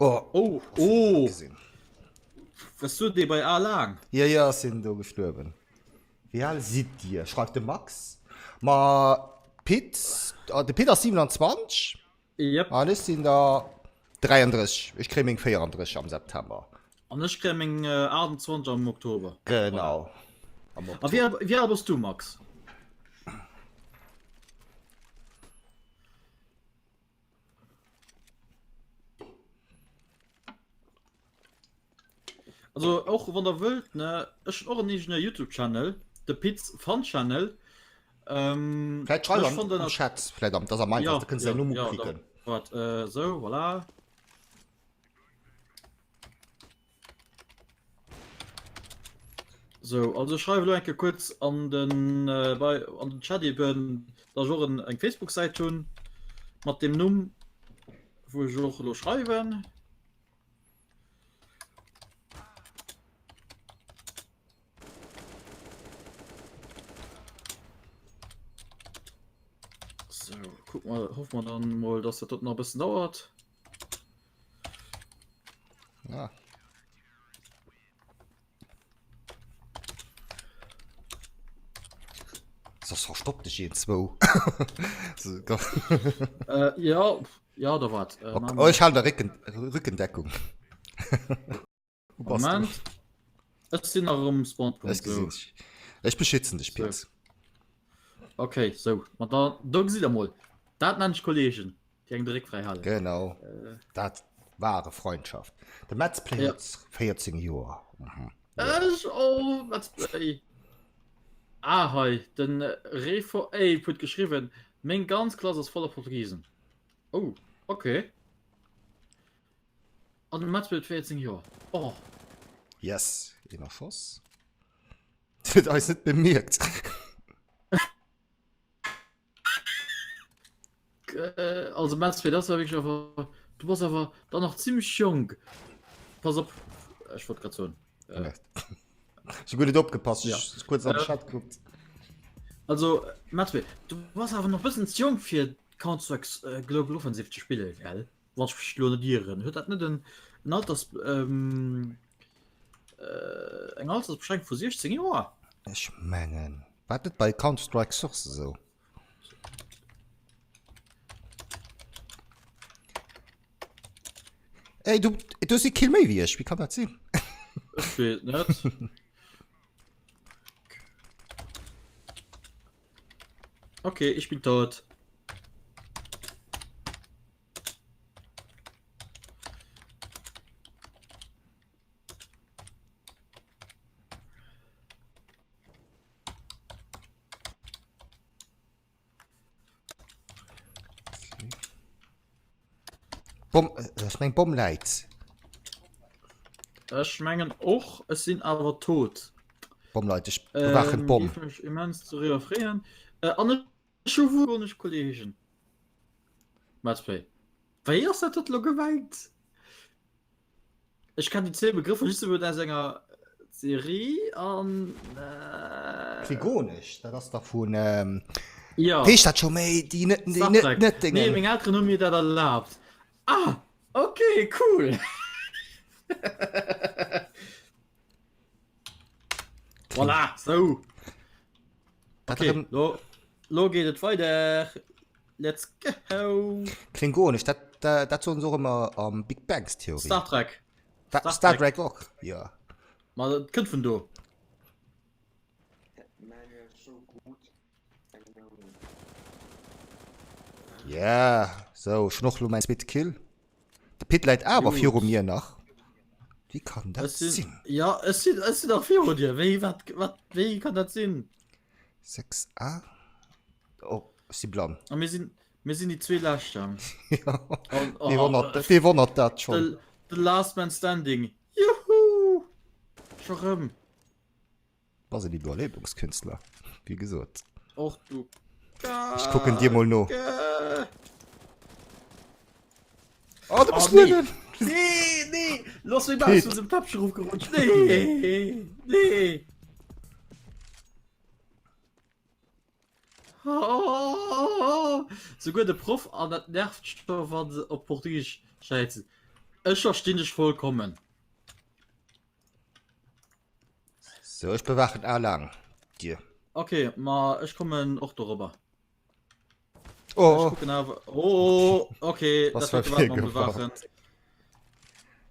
Oh, oh, oh. Was du dir bei A lang? Ja, ja, sinn do gestuerwen. Wéi al sidd Dir? Schreift de Max. Ma Pit, ah, de Pit ass 27. Yep. An ech sinn der 33. Ech kréie meng 34 am September. An ech kréie meng 28 am Oktober. Genau. Am Oktober. A wéi, wéi al bass du, Max? Also och wann der wëllt ne ech hunn och en eegene Youtube Channel, de Pits Fun Channel. Ähm, Vläit schreif ech am, fannen am dat Chat, vläit am, dat ass am ja, einfachsten, da kënns du ja, däin Numm ja, da, uklicken. waart, äh, sou, voilà. Sou, also ech schreiwe lo eng Kéier kuerz an den, äh, bei, an den Chat eben, dass ech och en, eng Facebook-Säit hunn mat deem Numm, wou ech och elo schreiwen. So, guck mal, hoffen wir dann mal, dass dat dort nach e bëssen dauert. Ja. Soss verstopp dech een zwou. Äh, ja, ja, da wart. Äh, Okay. Oh, ich halte der Rücken, Rückendeckung. Wo bist du? Moment. Ech sinn nach um Spawnpunkt. Ech gesinn So. dich. Ech beschützen dich, So. Pete. Okay, so. Ma da, do gesitt der mol. Dat nennen ech Kollegen, déi engem de Réck fräi halen. Genau. Äh. Dat wahre Freundschaft. De Metz Play Ja. huet 14 Joer. Mhm. Ech, oh, Metz Play. Ah, hei, den Refo Ape huet geschriwwen, meng ganz Klass ass voller Portugisen. Oh, okay. An de Metz huet 14 Joer. Oh. Yes, een erschoss. Huet eis net bemierkt. Äh, also Metz, fir das war wirklich awer, du bass awer dann nach ziemlech jonk. Pass op, ech wollt grad soen. Äh. Ech hu guer net opgepasst, Ja. ech hu kuerz an den Äh. Chat gekuckt. Also, Metz, du bass awer nach bëssen ze jonk fir Counter-Strike äh, Global Offensive ze spillen, gell? Wann ech mech elo net ieren. Huet dat net en, en Alters, ähm, äh, eng Altersbeschränkung vu 16 Joer? Ech mengen, war dat net bei Counter-Strike Source esou? Ey, du, du hues ee Kill méi wéi ech, wéi kann dat sinn? Ech weess net. Okay, ich bin tot. Bomm, äh, ech meng Bomm läit. Ech mengen och, ech sinn awer tot. Bomm leit, ech bewachen d'Bomm. Ähm, géif mech immens doriwwer freeën. Äh, an ech hu wugonesch Kollegen. Let's play. Wéi ass dat dot lo gemengt? Ech kenn déi zwee Begrëffer just emol aus enger Serie an äh... Klingonesch, dat ass dach vun ähm, Ja. Heescht dat scho méi déi net déi Star net Trek. net Nee, Dingen. meng Elteren hu mir dat erlaabt. Ah, okay, cool. Voilà, sou. Dat Okay, erëm lo, lo geet et weider. Let's go! Klingonesch, dat dat dat soen se och ëmmer am Big Bangs Theorie. Star Trek. Wa- Star Star Trek. Trek och, jo. Ma dat kënnt vun do. Yeah, sou, ech hunn och lo mäin zweete Kill. De Pit läit awer Gut. viru mir nach. Wéi kann dat Ech sinn, sinn? ja, ech sinn, ech sinn nach viru dir. Wéi, wat, wat, wéi kann dat sinn? 6A? Oh, ech si blann. A mir sinn. Mir sinn déi zwee Lescht. Ja. Oh, wee wonnert, wee wonnert dat schonn? The, the last man standing. Juhu! Scho rëm. Bass en Iwwerliewungskünstler, wéi gesot. Och du. Ech kucken dir mol no. Oh, du bist oh, nee. Nee, nee, lass mich mal aus dem Täppchen rufgerutscht. Nee, nee. Oh, souguer de Proff an dat nervt scho wann se op Portugiesisch schäizen. Ech verstinn dech vollkommen. So, ech bewachen A laang Dir. Okay, ma ech kommen och dorobber. Oh, Ech kucken awer. Oh, okay, Was dat war war mam virgefall? Bewachen.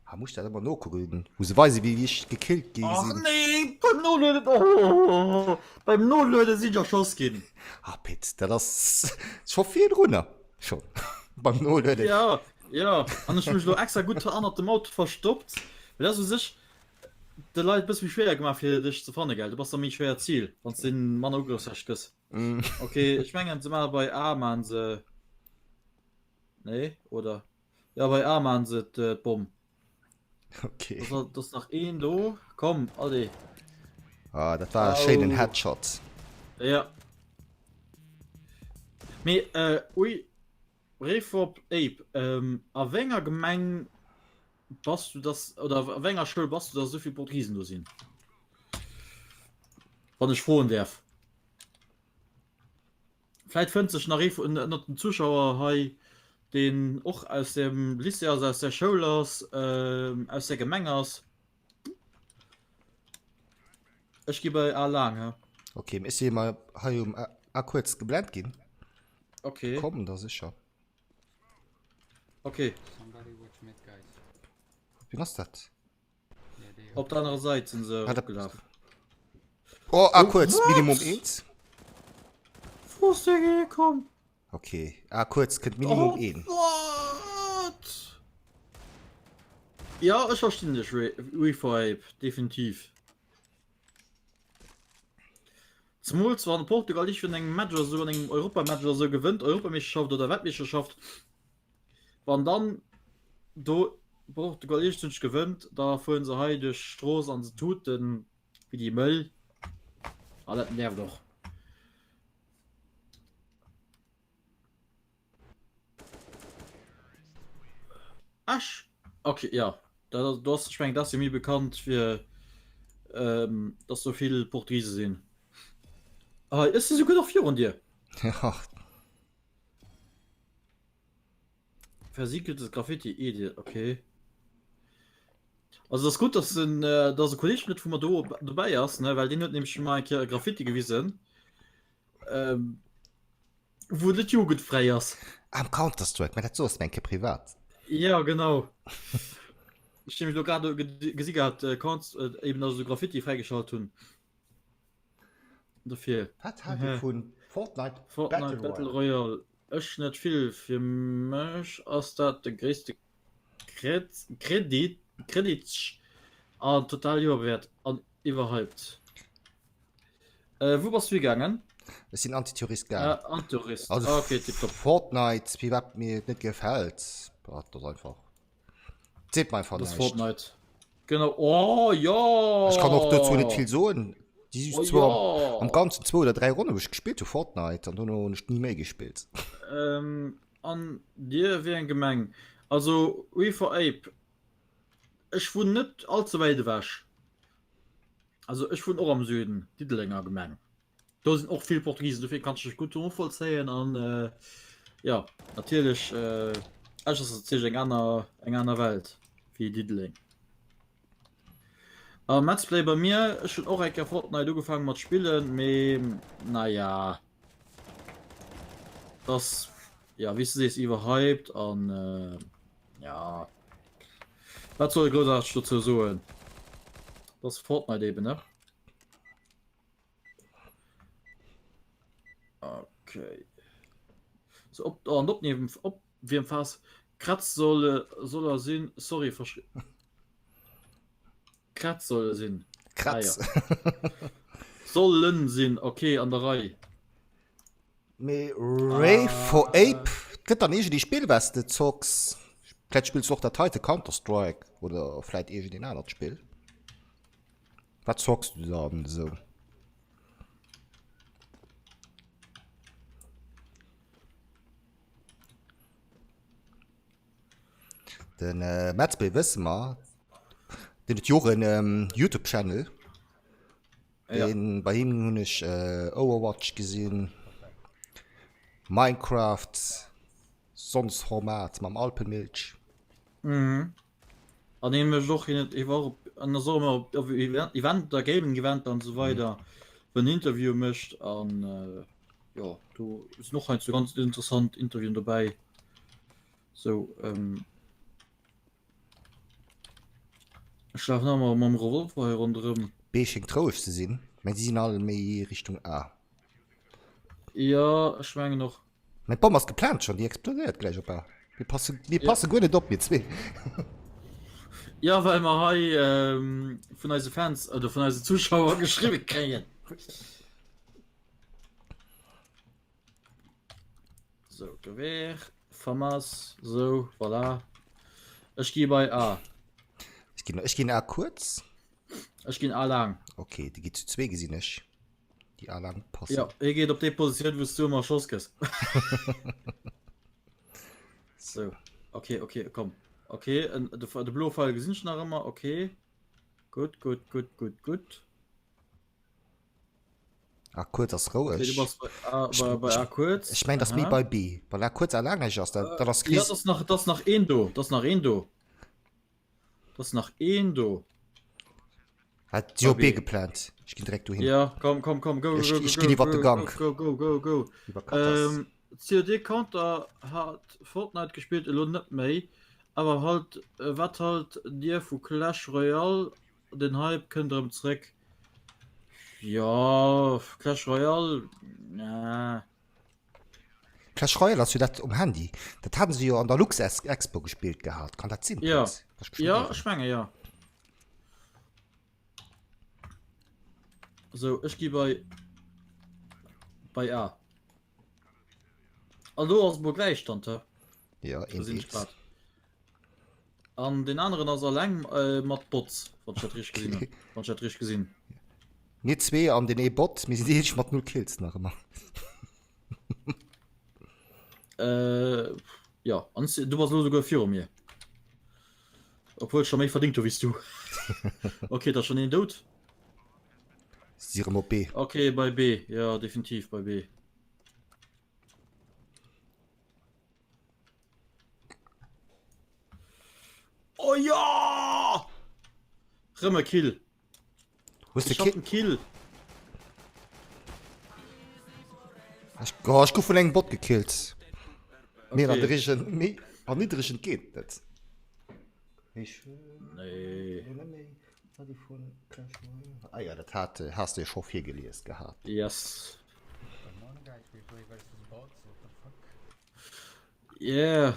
Ah, muss ich dat ëmmer nokucken, wou se weisen, wéi ech gekillt gi Ach sinn. nee, beim Nolueden, oh, beim Nolueden sinn ech erschoss ginn. Ah, Pit, dat ass scho virdrunner schon beim Nolueden. Ja, ja, an ech hu mech lo extra gutt hannert dem Auto verstoppt, well dat ass u sech de Leit e bësse méi schwéier gemaach fir dech ze fanne, gell? Du bass da méi schwéiert Zil, wann s de manner Ugrëffsrecht gëss. Mm. Okay, ech mengen se maache bei A maachen se, nee, oder? Ja, bei A maachen se d'Bomm. Okay. Das, das ist nach een do. Komm, allez. Ah, dat war e schéinen Headshot. Ja. Mee, äh, ui, Refop Ape, ähm, a wéi enger Gemeng bass du dass, oder a wéi enger Schoul bass du, dass esou vill Portugisen do sinn? Wann ech froen däerf. Vläit fënnt sech nach ee vun ënnert den Zuschauer hei, deen och aus dem Lycée ass, aus der Schoul ass, aus der Gemeng ass. Ech gi bei A laang, he. Ok, ech si mei hei um A kuerz geblent ginn. Ok. Kommen der sécher. Ok. Wien ass dat? Op der anerer Säit sinn se eropgelaf. Oh, ah, kurz, Minimum 1. Wo ass dee hierkomm? Okay, ah, kurz kënnt Minimum oh, 1. What? Ja, ech verstinn dech, Revibe, definitiv. Zemools wann Portugal nicht vun engem Match oder so, an engem Europamatch oder so gewënnt, Europameeschterschaft oder Weltmeeschterschaft, Wann dann do Portugal iergendwéinst gewënnt, da fueren se hei duerch d'Strooss an se tuten wéi déi Mëll. Ah, dat nervt och. Esch? Okay, ja. Dat ass, do ass, ech mengen, dat ass jo méi bekannt fir, ähm, dass do vill Portugise sinn. Ah, ech si souguer nach virun dir. Ja. Versiegeltes Graffiti, Edil, okay. Also das ist gut, dass en, äh, dass e Kolleg net vu mer do dobäi ass, ne, well deen huet nämlech mal eng Kéier e Graffiti gewisen, ähm, wou net jugendfräi ass. Am Counter-Strike, mä dat soos mer eng Kéier privat. Ja, genau. Ech nämlech lo grad gesi gehat, äh, Count, äh, eben dass se Graffiti fräigeschalt hunn. Dofir. Wat haalt Dir vun Fortnite, Fortnite Battle Royale? Ech net vill. Fir mech ass dat de gréisste Kredit Kreditsch an total iwwerbewäert an iwwerhyped. Äh, wou bass du higaangen? Ech sinn Antiterrorist gaangen. Ah, Antiterrorist. Also ah, okay, tipptopp. Fortnite, firwat mir et net gefält, dat ass einfach. Seet mer einfach Das näischt. Fortnite. Genau. Oh ja! Ech kann och dozou net vill soen. Déi Oh zwar ja! am ganzen zwou oder dräi Ronne wou ech gespillt hu Fortnite an dono hunn ech ni méi gespillt. Ähm, an dir wéi eng Gemeng? Also We for Ape, ech wunnen net all ze wäit ewech. Also ech wunnen och am Süden, Diddelenger Gemeng. Do sinn och vill Portugisen, dofir kann ech dech gutt novollzéien an äh, ja natierlech äh, Esch ass natierlech eng aner eng aner Welt wéi Diddeleng. A Let's Play bei mir, ech hunn och eng Kéier Fortnite ugefaange mat spillen, mee naja dass ja wéi s du sees iwwerhyped an äh, ja wat soll ee groussaarteg dozou soen, dass Fortnite eben ne. Okay. So, op, oh, an opnehmen, Opwiermphas. Kratz soll, soll er sinn. Sorry, verschri. Kratz soll er sinn. Kratz. Ah, ja. Sollen sinn, okay, an der Rei. Mee Ray for Ape, Ah. Gëtt dann iergend ee Spill wat s de zocks? Vläit spills du och dat heite Counter-Strike oder vläit iergend een anert Spill. Wat zocks du dann esou? Den äh, Metzbé wësse mer, den huet jo och en ähm, YouTube-Channel. Ja. Den, bei him hunn ech äh, Overwatch gesinn, Minecraft, sonst Format mam Alpenmilch. Mhm. An hien mécht och, hien huet, hie war och op, an ass och ëmmer op, op Eventer, Gaming-Eventer an esou weider, wou en Interviewe mécht an äh, jo, do sinn och heiansdo ganz interessant Interviewen dobäi. Sou, ähm. Ech lafen nach ëmmer mam Revolver hei ronderëm. B schéngt roueg ze sinn, mä si sinn all méi Richtung A. Jo, ech mengen och. Mä d'Bomm ass geplant schonn, déi explodéiert gläich op A. Mir passe, mir passe guer net op, mir zwee. Jo, well mer hei vun eise Fans oder vun eise Zuschauer geschriwwe kréien. So, Gewehr, Famas, so, voilà. Ech gi bei A. Ech ginn, ech ginn A kuerz. Ech ginn A laang. Okay, déi geet zu zwee gesinn ech. Déi A laang passen. Ja, hie geet op déi Positioun, wou s du ëmmer erschoss gëss. So, okay, okay, komm. Okay, en, de, de bloe Feil gesinn ech nach ëmmer, okay. Gutt, gutt, gutt, gutt, gutt. A kuerz ass roueg. Okay, du bass bei A, bei, bei A kuerz. Ech meng, dass méi bei B. Well A kuerz a laang ech ass, dat, dat ass Ja, das nach, das nach een do. Das nach een do. Das nach een do. Hat jo B geplant. Ech ginn direkt dohin. Ja, komm, komm, komm, go, go, go, go, ich ginn iwwer de Gang. Go, go, go, go. Iwwer Katas. Ähm, COD Counter hat Fortnite gespillt, elo net méi. Awer halt, äh, wat halt Dir vu Clash Royale Den Hype kënnt erëm zréck. Jo, Clash Royale, na. Clash Royale ass jo dat um Handy. Dat haten se jo an der Luxexpo gespillt gehat. Kann dat sinn? Jo, jo, ech menge jo. Sou, ech gi bei bei A. An do ass mol Gläichstand, hä? Jo, een eent. An den aneren ass alleng äh, mat Bots, wann ech dat richteg gesinn hunn. Wann ech dat richteg gesinn. Mir zwee an den ee Bot, mir sinn déi eenzeg mat null Kills nach ëmmer. Äh, ja, an du bass elo souguer viru mir. Obwuel ech scho méi verdingt hu wéi s du. Okay, da schon een dout. Si rëm op B. Okay, bei B, ja, definitiv bei B. Oh ja! Rëm e Kill. Hues de Ich hab Kill? en Kill. Ech, oh, ech gouf vun engem Bot gekillt. Méi Okay. erniddregen, méi erniddregend geet net. Ech, Nee. Ah ja, dat hat, has de jo scho virgelies gehat. Yes. Yeah,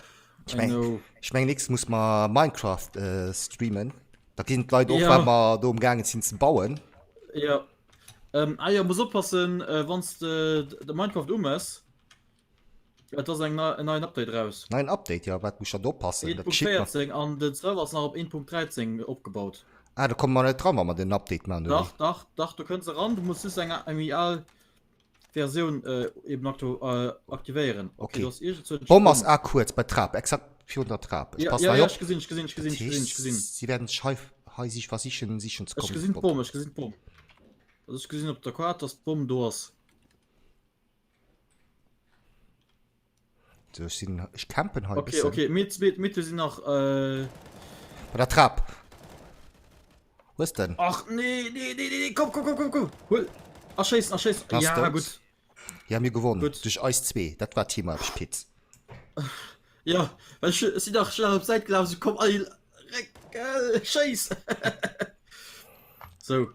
Ich I meng, know. ich meng nächstes muss mer Minecraft äh, streamen. Da ginn d'Leit och, Ja. wat mer do umgaangen sinn ze bauen. Ja. Ähm, ah ja, muss oppassen, äh, wanns de de Minecraft umess. Et ass eng nei, en neien Update raus. Neien Update, ja, wat muss ich da do oppassen? Dat geschitt mer. 1.14 an den Server ass nach op 1.13 opgebaut. Ah, da komme mer net dran, wa mer den Update man, oder? Dach, dach, dach, du kënns eran, du muss just eng eng al Versioun äh, eben aktu äh, aktivéieren. Okay. Okay, du hast irgend so D'Bomm ass a kuerz bei Trap, exakt virun der Trap. Ech Ja, passen ja, hei ja, op. ech gesinn, ech gesinn, ech gesinn, Dat ech gesinn, ech heescht, gesinn. si werden sech hei, hei sich versichen, sichen ze Ech kommen. gesinn d'Bomm, ech gesinn d'Bomm. Also ech gesinn op der Kaart, dass d'Bomm do ass. So, ech sinn, ech campen hei e Okay, bëssen. okay, mir zwee, mir zwee sinn nach äh... Bei der Trap. Hues den? Ach nee, nee, nee, nee, nee, komm, komm, komm, komm, komm. Huel. Erschéissen, erschéissen. Ass Ja, dout. gutt. Ja, mir gewonnen. Gutt. Duerch eis zwee. Dat war Teamaarbecht, Pit. Ja, well ech, ech sinn nach schnell op d'Säit gelaf, so komm, all, reck, äh, schéiss. So.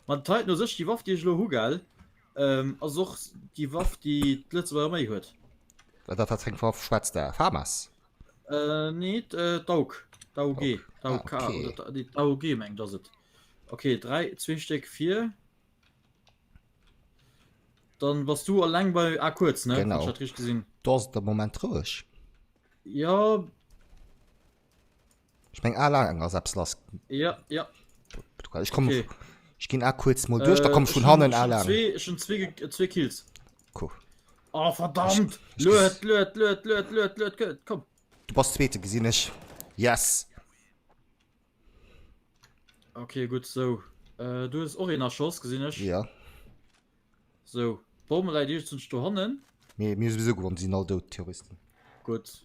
Ma d'Titan u sech, déi Waff, déi ech elo hu, gell, ähm, ass och déi Waff, déi d'Lëtzebuerger Arméi huet. Wat wat fir eng Waff schwätzt der? Famas? Äh, nee, d'AUG. D'AUG. D'AUK. Ah, okay. Oder nee, d'AUG mengt ass et. Okay, 3, zwee Stéck vir. Dann bass du alleng bei A kuerz, ne? Genau. Wann ech dat richteg gesinn. Do ass et am Moment roueg. Jo. Ech meng A laang ass eppes lass. Ja, ja. Ech komme okay. Ech ginn A kuerz mol duerch, äh, da komm vun hannen A laang. Ech hunn zwee, zwee Kills. Cool. Oh verdammt! Luet, luet, luet, luet, luet, luet, komm. Du bass zweete gesinn ech. Yes. Okay, gutt, sou. Äh, du hues och een erschoss, gesinn ech. Ja. Sou, d'Bomme läit iergendwou dohannen. Mir, mir hu souwisou gewonnen, si sinn all dout, d'Terroristen. Gutt.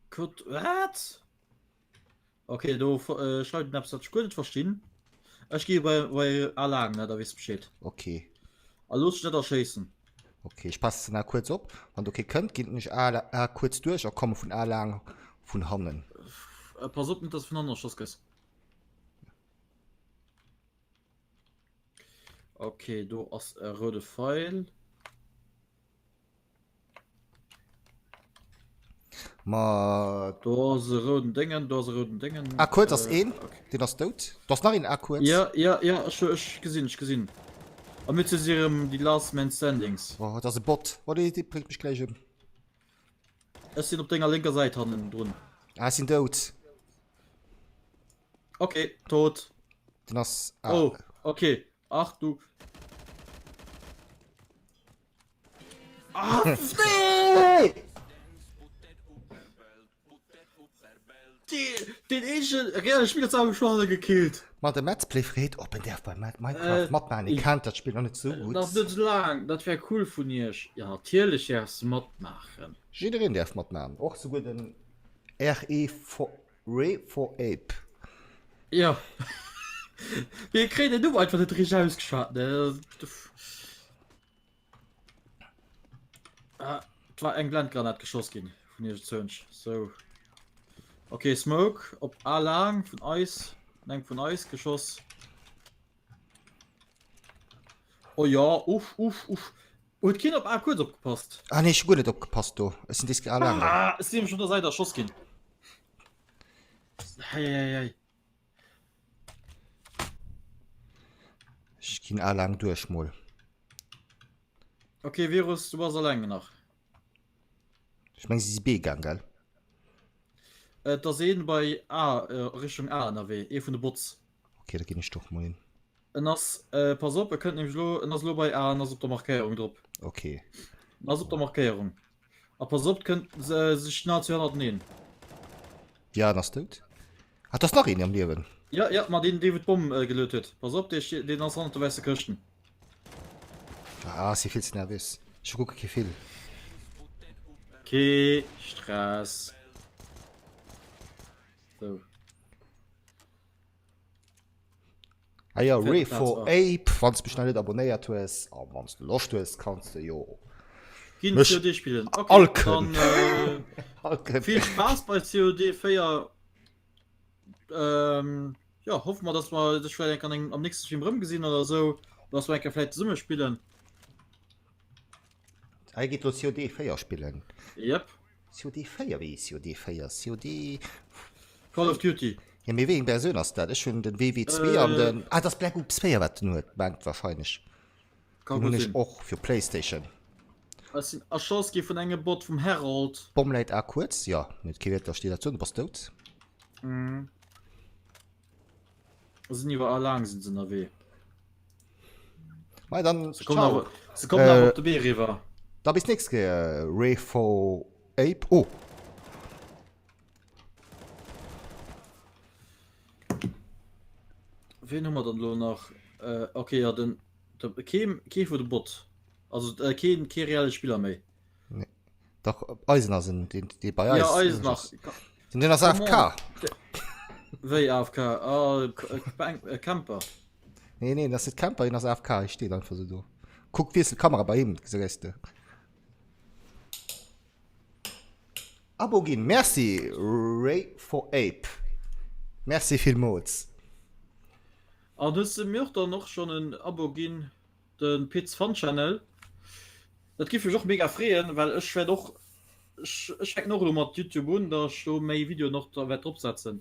Gutt, wat? Okay, do äh, schreift en eppes, wat ech guer net verstinn. Ech gi bei, bei A laang, ne, da weess de Bescheed. Okay. A looss dech net erschéissen. Okay, ech passen A kuerz op. Wann do kee kënnt, ginn ech A, A kuerz duerch a komme vun A laang vun hannen. Äh, pass op, net dass du vun hannen erschoss gëss. Okay, do ass e roude Feil. Ma Do ass e rouden Déngen, do ass e rouden Déngen. A kuerz ass Äh, een, okay. deen ass dout. Do ass nach een A kuerz. Ja, ja, ja, ech, ech gesinn, ech gesinn. A mir si erëm déi Last Man Standings. Oh, dat ass e Bot. Oh, dee, dee bréngt mech gläich ëm. Ech sinn op denger lénker Säit hannen drun. Ah, ech sinn dout. Okay, tot. Den ass. Ah. Oh, okay. Ach du. Ah, nee! Den eenzegen reelle Spiller ze haben schon gekillt. Ma de Metzplay freet ob en däerf bei Minecraft äh, matmachen. E kennt dat Spill noch net sou gutt. Nach net sou laang, dat wär cool vun iech. Ja natierlech däerfs de matmaachen. Jiddereen däerf matmachen, och souguer den RE Re for Ape. Jo. Mir kréien den Numm einfach net richteg ausgeschwat, ne? Ah, et war eng Blendgranat geschoss ginn vun iergendzwousch. Sou. Okay, Smoke op A laang vun eis, eng vun eis geschoss. Oh ja, uff, uff, uff. Huet keen op A kuerz opgepasst? Ah nee, ech hu guer net opgepasst do. Ech sinn des A laang. Ah, ech sinn nämlech vun der Säit erschoss ginn. Hei, hei, hei. Ech ginn A laang duerch mol. Okay, Virus, du bass alleng nach. Ech meng si si B gaang, gell? Et ass een bei A, äh, Richtung A ënnerwee, ee vun de Bots. Okay, da ginn ech doch mol hin. En ass, äh, pass op, e kënnt nämlech elo, en ass elo bei A, en ass op der Markéierung drop. Okay. En ass op der Markéierung. A pass op, kënnt se sech nahezu hannerteneen. Ja, en ass dout. Ah, et ass nach een am Liewen. Ja, ja, ma deen, dee wou d'Bomm äh, geluet huet. Pass op, dee, deen ass hannert der wäisse Këschten. Ah, ech si vill ze nervös. Ech kucke kee Film. Kee Stress. So. Ah ja, Re for Ape, wann du mech nach net abonnéiert hues, a wann du Loscht hues, kanns du jo Ginn mech COD spillen. Okay, alken. dann äh, Alken. vill Spaass bei COD 4. Ähm, ja, hoffe mer, dass mer dech vläicht eng an engem am nächsten Stream rëmgesinn oder sou, dass mer eng Kéier vläicht zesumme spillen. Hei geet lo COD 4 spillen. Yep. COD 4, wéi COD 4? COD. Call of Duty. Ja, mee wéi eng Versioun ass dat? Ech hunn den WW2 an den. Ah, dat ass Black Ops 4, wat den huet, mengt wahrscheinlech. Kann Den gutt hunn ech sinn. och fir Playstation. Ech sinn erschoss gi vun engem Bot vum Harold. D'Bomm läit A kuerz, jo, net kee Wierter steet dat do, du bass dout. Mhm. Sinn iwwer A laang sinn se ënnerwee. Mei dann Se kommen awer, se kommen awer op de B eriwwer. Da bis nächst Kéier, Refo Ape. Oh! Ween hu mer dann elo nach? Äh, okay, ja, den, de, kee, kee vu de Bot. Also äh, keen, kee reelle Spiller méi. Nee. Dach, eisen ass en, deen, dee bei eis. Ja, eisen nach. Den, den ass AFK. Wéi AFK? Ah, äh, Camper. Nee, nee, das ist Camper, den ass AFK, ich steht einfach so do. Kuck, wiessel Kamera bei him, gesäis de. Abo ginn, merci Ray for Ape. Merci villmools. An hues de mir och dann och schon en Abo ginn, den Pits Fun Channel? Dat giff mech och mega freeën, well ech wärt och, ech fänken och elo mat Youtube un, da ech do méi Videoen och wärt drop setzen.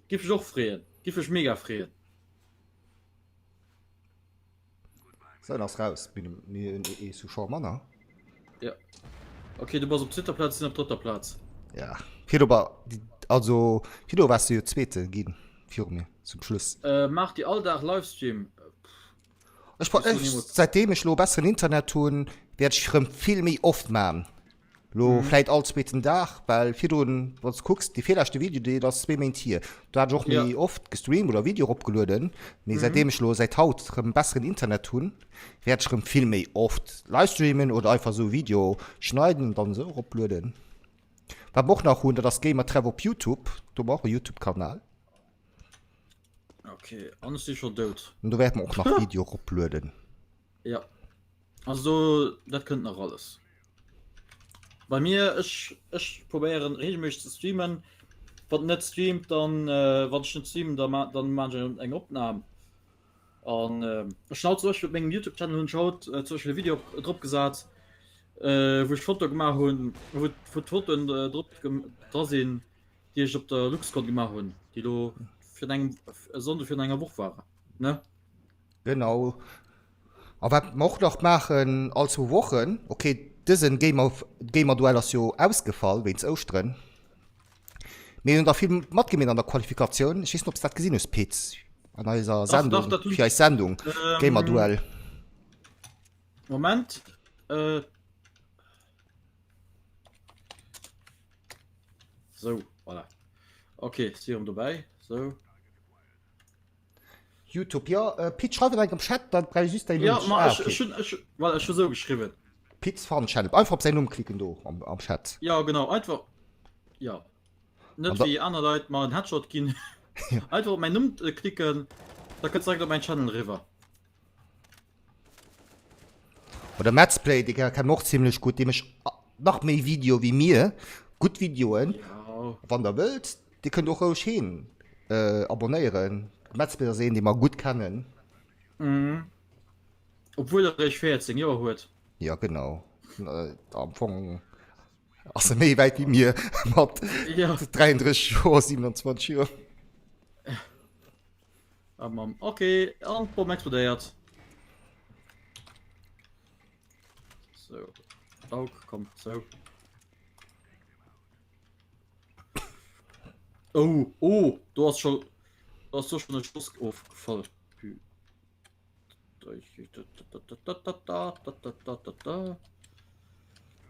Giff mech och freeën, giff mech mega freeën. So, en ass raus. Mir mir hunn ee Zuschauer manner. Ja. Okay, du bass op zweeter Plaz, sinn op drëtter Plaz. Ja. Virdu war, also virdu waars du jo Zweete ginn viru mir zum Schluss. Äh, maacht Dir all Dag Livestream? Ech, ech, seitdem ech lo besseren Internet hunn, wäert ech rëm vill méi oft man. Lo vläit all zweeten Dag, well virdrun, wann s de kucks, dee virleschte Video, deen ass zwee Méint hier, do hat ech och méi oft gestreamt oder Video eropgelueden. Mee säitdeem ech lo säit haut rëm besseren Internet hunn, wäert ech rëm vill méi oft livestreamen oder einfach esou Video schneiden an dann esou eroplueden. Wat mer och nach hunn, dat ass Gamertreff op Youtube, do hu mer och e Youtube-Kanal. Okay, an ech si scho dout. An do wäerte mer och nach Video eroplueden. Ja. Also dat kënnt nach alles. Bei mir ech ech probéieren regelméisseg ze streamen. Wann net streamt dann äh, wann ech net streamen da ma dann man ech eng Opnam. An äh, ech haut zum Beispiel op mengem YouTube Channel hunn ech haut äh, zum Beispiel e Video op, drop gesat äh, wou ech Foto gemaach hunn, wou wou d'Fotoen äh, drop dra sinn, déi ech op der LuxCon gemaach hunn, déi lo virun engem e Sonnde virun enger Woch waren, ne? Genau. A wat mer och nach maachen all zwou Wochen, okay, dësen Gamer, Gamerduell ass jo ausgefall wéinst Ouschteren. Mir hunn der vill matgemeet an der Qualifikatioun. Ech weess net, ob s dat gesinn hues, Pit, an eiser Dach, dach, Sendung, dat hunn fir eis Sendung ähm, Gamerduell. Moment. Äh, sou, voilà. Okay, si erëm dobäi. Sou. Youtube, jo, äh, Pit, schreif et enk am Chat, dann brauch ech just däin Ja, Numm. ma Ah, ech, okay. ech hunn, ech, voilà, ech hu sou geschriwwen. Pit's Fun Channel. Einfach op säin Numm klicken do am, am Chat. Ja, genau, einfach, ja. Net An da- wéi aner Leit mer en Headshot ginn. Einfach op mäin Numm äh, klicken, da kënns direkt op mäin Channel eriwwer. Oder Matt's Play, dee kennen och zimmlech gutt, dee mécht nach méi Video wéi mir, gutt Videoen. Ja. Wann der wëllt, dir kënnt och roueg heen äh, abonnéieren. Matt's Play ass een, dee mer gutt kennen. Mhm. Obwuel er eréischt 14 Joer huet. Ja, genau. Äh, am Fong ass e méi wäit wéi mir mat Ja. 33 Joer, 27 Joer. Ah, Mann. Okay, an d'Bomm explodéiert. So. Aug, komm, so. Oh, oh, du hast schon, du hast schon einen Schuss aufgefallen.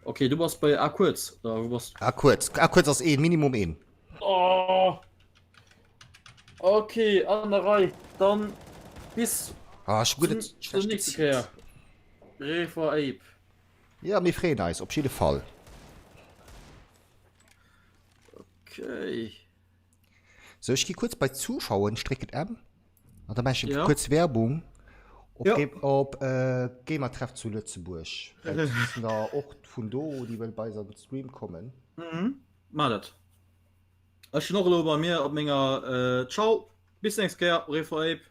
Okay, du bass bei A kuerz oder wou bass A kuerz. A kuerz ass een, Minimum een. Oh. Okay, an der Rei. Dann bis Ah, ech hu guer net zum, zur schlecht nächste gezielt. Kéier. Refer Ape. Ja, mir freeën eis op jidde Fall. Okay. So, ech gi kuerz bei d'Zuschauen, ech drécken M an da maache ech Ja. kuerz Werbung op, Ja. Game, op äh, Gamertreff zu Lëtzebuerg. Well sinn der och vun do, déi wëll bei eis an den Stream kommen. Mhm. Maach dat. Ech sinn och elo bei mir op menger äh, Ciao, bis nächst Kéier, Refer Ape.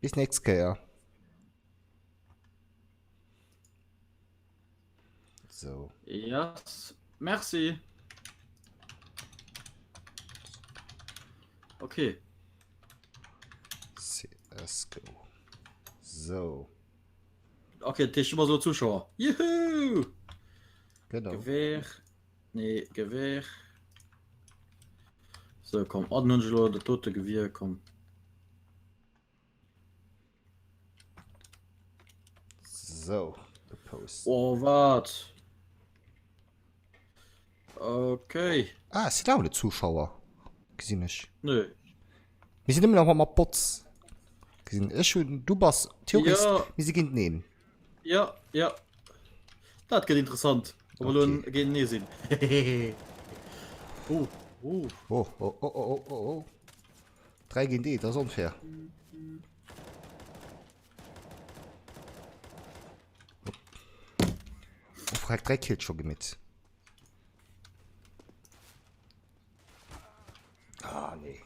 Bis nächst Kéier. So. Yes. Merci. Okay. CSGO. So. Okay, das immer so Zuschauer. Juhu! Genau. Gewehr. Nee, Gewehr. So, komm, Adnangelo, das tote Gewehr, komm. So, gepost. Oh, wat? Okay. Ah, es sinn awer net Zuschauer, gesinn ech. Nö. Mir sinn ëmmer nach mat Bots. Gesinn ech hunn, du bass theoretisch, Ja. mir si géinteneen. Ja, ja. Dat gëtt interessant. Ob wir Okay. okay. géintenee sinn. oh, oh. Oh, oh, oh, oh, oh, oh. 3 géint 1, dat ass onfair. Oh, verreckt, 3 Kills scho gemeet. Ah, nee.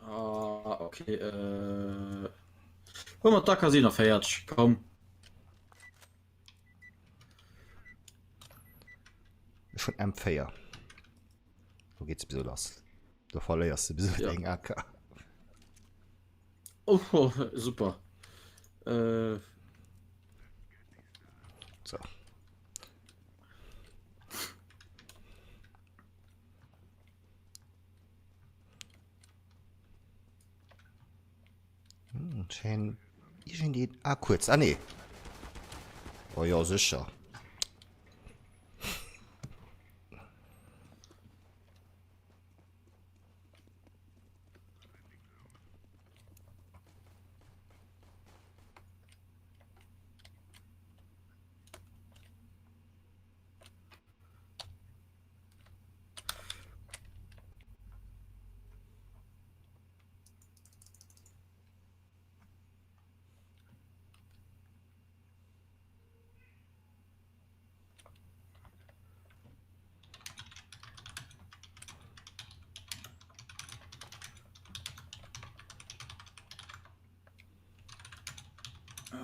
Ah, okay. Äh... Hol mal d'Ak 47, komm. Ech hunn M4. Do geet sowieso lass. Do verléiers du sowieso Ja. deng AK. Oh, oh super. Äh... So. Hm, Schein irgendwie ah, kurz. Ah, nee. Oh ja, sicher.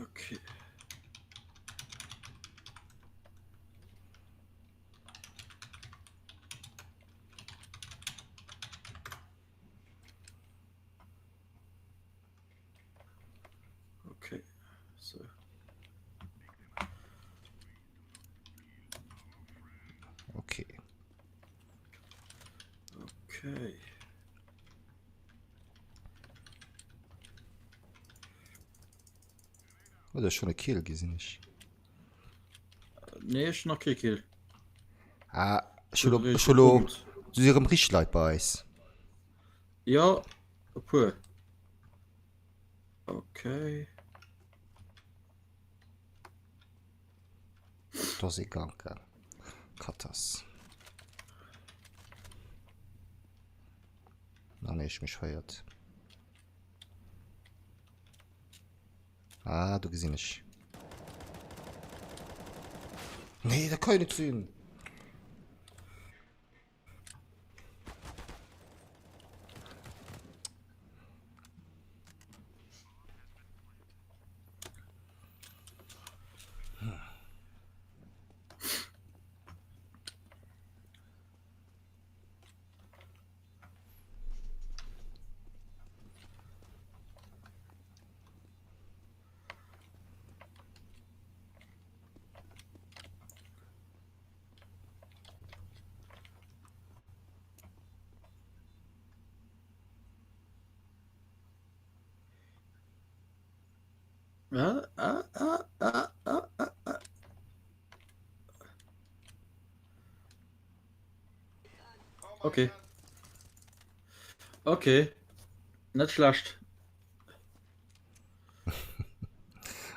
Okay. Okay. So. Okay. Okay. Oh, da schon e Kill gesinn ech. Nee, ech nach kee Kill. Ah, ech hu lo, ech hu lo, du si rëm richteg Leit bei eis. Ja, e puer. Okay. Do ass ee Ganker. Katas. Ah nee, ech mech verirrt. Ah, do gesinn ech. Nee, dat kann jo net sinn. Ah, ah, ah, ah, ah, ah, ah. Okay. Okay. Net schlecht.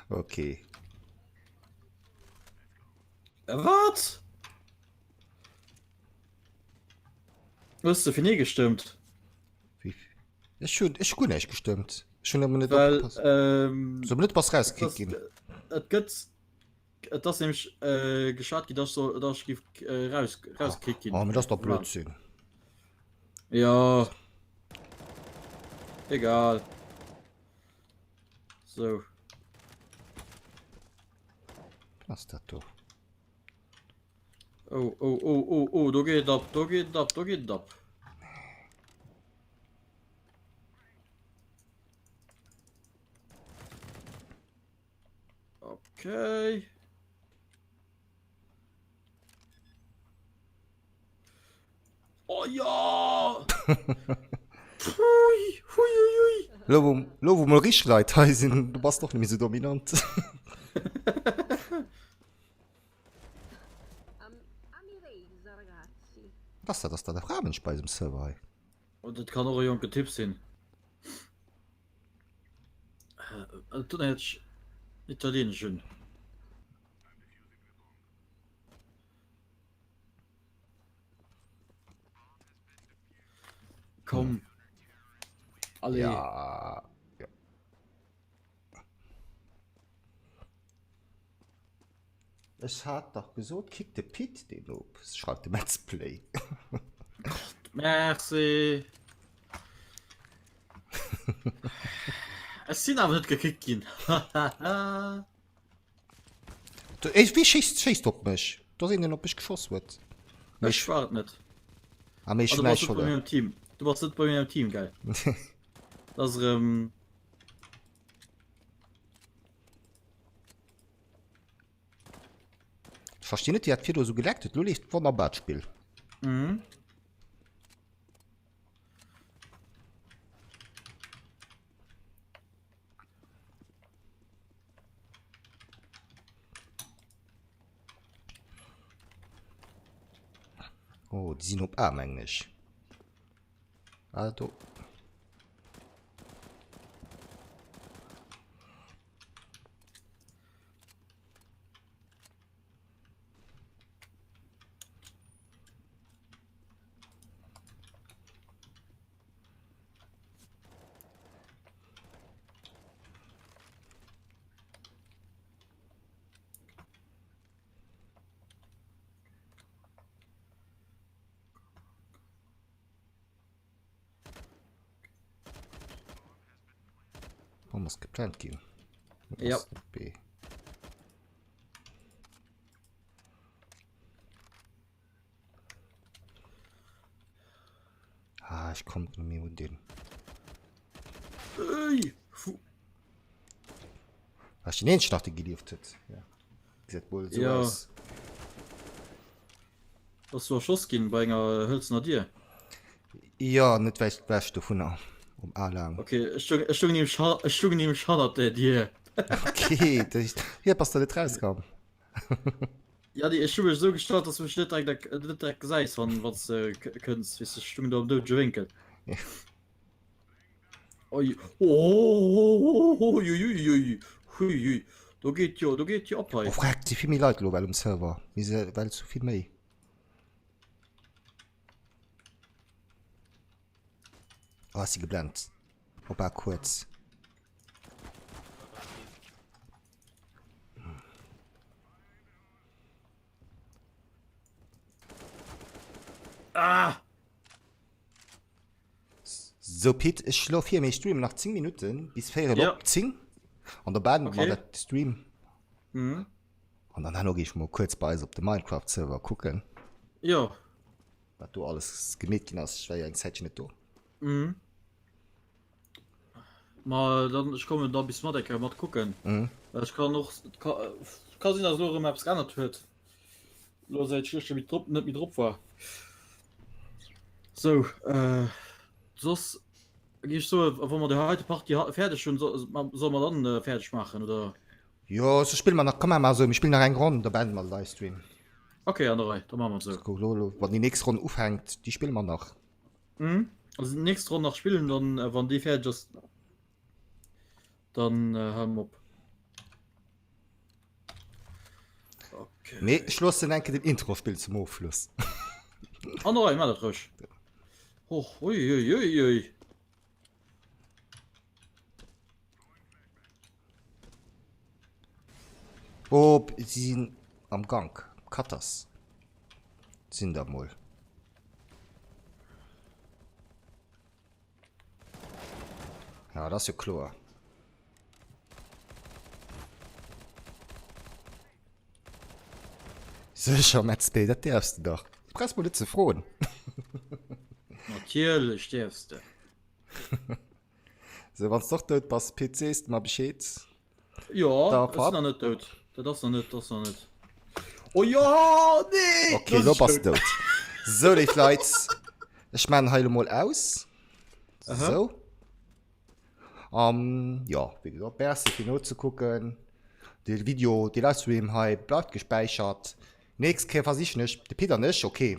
Okay. Wat? Hues de fir nee gestëmmt? Ech hunn ech hunn guer näischt gestëmmt. Ech hunn nëmmen net Well opgepasst. ähm, So net bass et rausgekickt ass, ginn. et gëtt et ass nämlech äh, geschat ginn, dass soll dass ech géif äh, raus rausgekickt ginn. Oh, mee dat ass doch Blödsinn. Ja. Egal. So. Was ass dat do? Oh, oh, oh, oh, oh, do geet et ab, do geet et ab, do geet et ab. Okay. Oh ja! Pui, hui, hui, hui. Lo wou, lo wou mol richteg Leit hei sinn, du bass doch net méi sou dominant. Was dat ass dat e Framensch bei eisem Server hei? Oh, dat kann och e jonken Typ sinn. Äh, dann hätt ech italienisch un. Komm. Allez. Ja. ja. Ech hat dach gesot, kick de Pit deen op, schreift de Metz Play. Merci. Ech sinn awer net gekickt ginn. Du, ey, wie schéisst, schéisst op mech? Do ass een, deen op mech geschoss huet. Mee Ech war et net. Ah, mee ech Ah, hunn du bass näischt net bei mir verluer. am Team. Du bass net bei mir am Team, gell? Dat ass erëm. Verstinn net, wéi dat virdu esou geleckt huet. Lo leeft wonnerbar d'Spill. Mhm. Oh, déi sinn op A, mengen ech. Ah, do. Warum ass geplant ginn? Ja. B. Ah, ich komme nicht mehr un den. Ey, fu War ich den eenzegen nach, dee gelieft huet? Ja. Gesäit mol esou Ja. aus. Bass du erschoss ginn bei enger hëlzener Dier? Jo, net wäit ewech dovunner, um A-Laang. Ok, ech stoung, ech stoung nämlech, ech stoung nämlech hannert der Dier. Ok, dat heescht, jo, bass der net rauskomm? Ja, nee, ech hu mech esou gestallt, dass du mech net direkt, net direkt gesäis, wann, wann s de kënns, weess de, ech stoung do am doudege Wénkel. Oi, oh, ui, ui, ui, do geet jo, do geet jo op hei. Oh, freck, si vill méi Leit elo well um Server, mir si well zu vill méi. Oh, ech si geblent. Op A kuerz. Ah! So Pit, ech schlo vir mir streamen nach 10 Minutten bis 4 Ja. op 10 an der beenden Okay. mer dat Stream Mhm. an dann herno gi ech mol kuerz bei eis op de Minecraft Server kucken, Jo. wat do alles gemeet ginn ass. Ech war jo eng Zäitchen net do. Mhm. Ma dann ech kommen da bis mat eng Kéier mat kucken. Mhm. Well ech kann och ka, ka sinn, dass elo erëm eppes geännert huet. Lo säit ech gëschter méi drop net méi drop war. Sou, äh, soss gi ech soe wa mer déi heite Partie ha fäerdeg hunn, so, solle mer dann äh, fäerdeg maachen oder? Jo, so spille mer nach, komm maache mer esou, mir spillen nach eng Ronn, da beende mer de Livestream. Okay, an der Rei, da maache mer et esou. Kuck lo, lo, wann déi nächst Ronn ufänkt, déi spille mer nach. Mhm. Also déi nächst Ronn nach spillen, dann äh, wann déi fäerdeg ass, dann äh, hale mer op. Okay. Mee ech loossen enke den Intro spillen zum Ofschluss. An der Rei, mach dat roueg. Och, ui, ui, ui, ui. Oh, si sinn am Gank. Cutters sinn der mol. Ja, dat ass jo kloer. Sécher, Metzbé, dat däerfs de dach. Du brauchs mol net ze froen. Natierlech däerfs de. Sou, wann s de och dout bass, Pit, sees de mer Bescheed. Jo, Da ech fapp. sinn nach net dout. Dat ass nach net, dat ass nach net. Oh jo, nee! Okay, lo bass de dout. Sou, léif Leit, ech maan hei lo mol aus. Aha. Sou. Um, jo, wéi gesot, merci fir nozekucken. De Video, de Livestream hei bleift gespäichert. Nächst Kéier versichen ech, de Pit an ech, okay,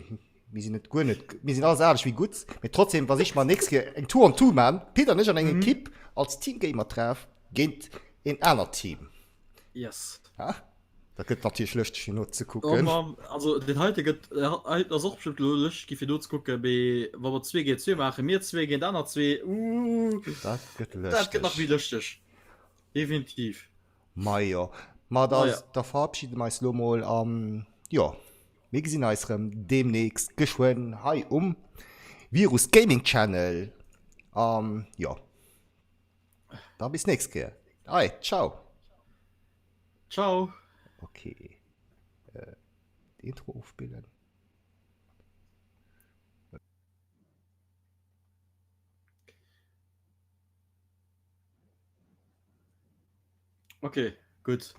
mir sinn net guer net, mir sinn alles anescht wéi gutt, mee trotzdem versiche mer nächst Kéier eng Two on Two man, Pit an ech an eng Ekipp als Team Gamertreff géint een anert Team. Yes. Ha? Dat gëtt natierlech lëschteg fir Oh, nozekucken. Mann, also den heite gëtt, heiten ass och bestimmt elo lëschteg gi fir nozekucken, mee wa mer zwee géint zwee maachen, mir zwee géint aner zwee, uh, Dat gëtt dat gëtt nach lëschteg. méi lëschteg. Definitiv. Majo, ma da, Maja. da verabschide mer eis lo mol an jo, mir gesinn eis rëm deemnächst geschwënn hei um Virus Gaming Channel. An jo, da bis nächst Kéier. Ei, ciao. Ciao. Okay. Äh, Intro ofspillen. Okay, gutt.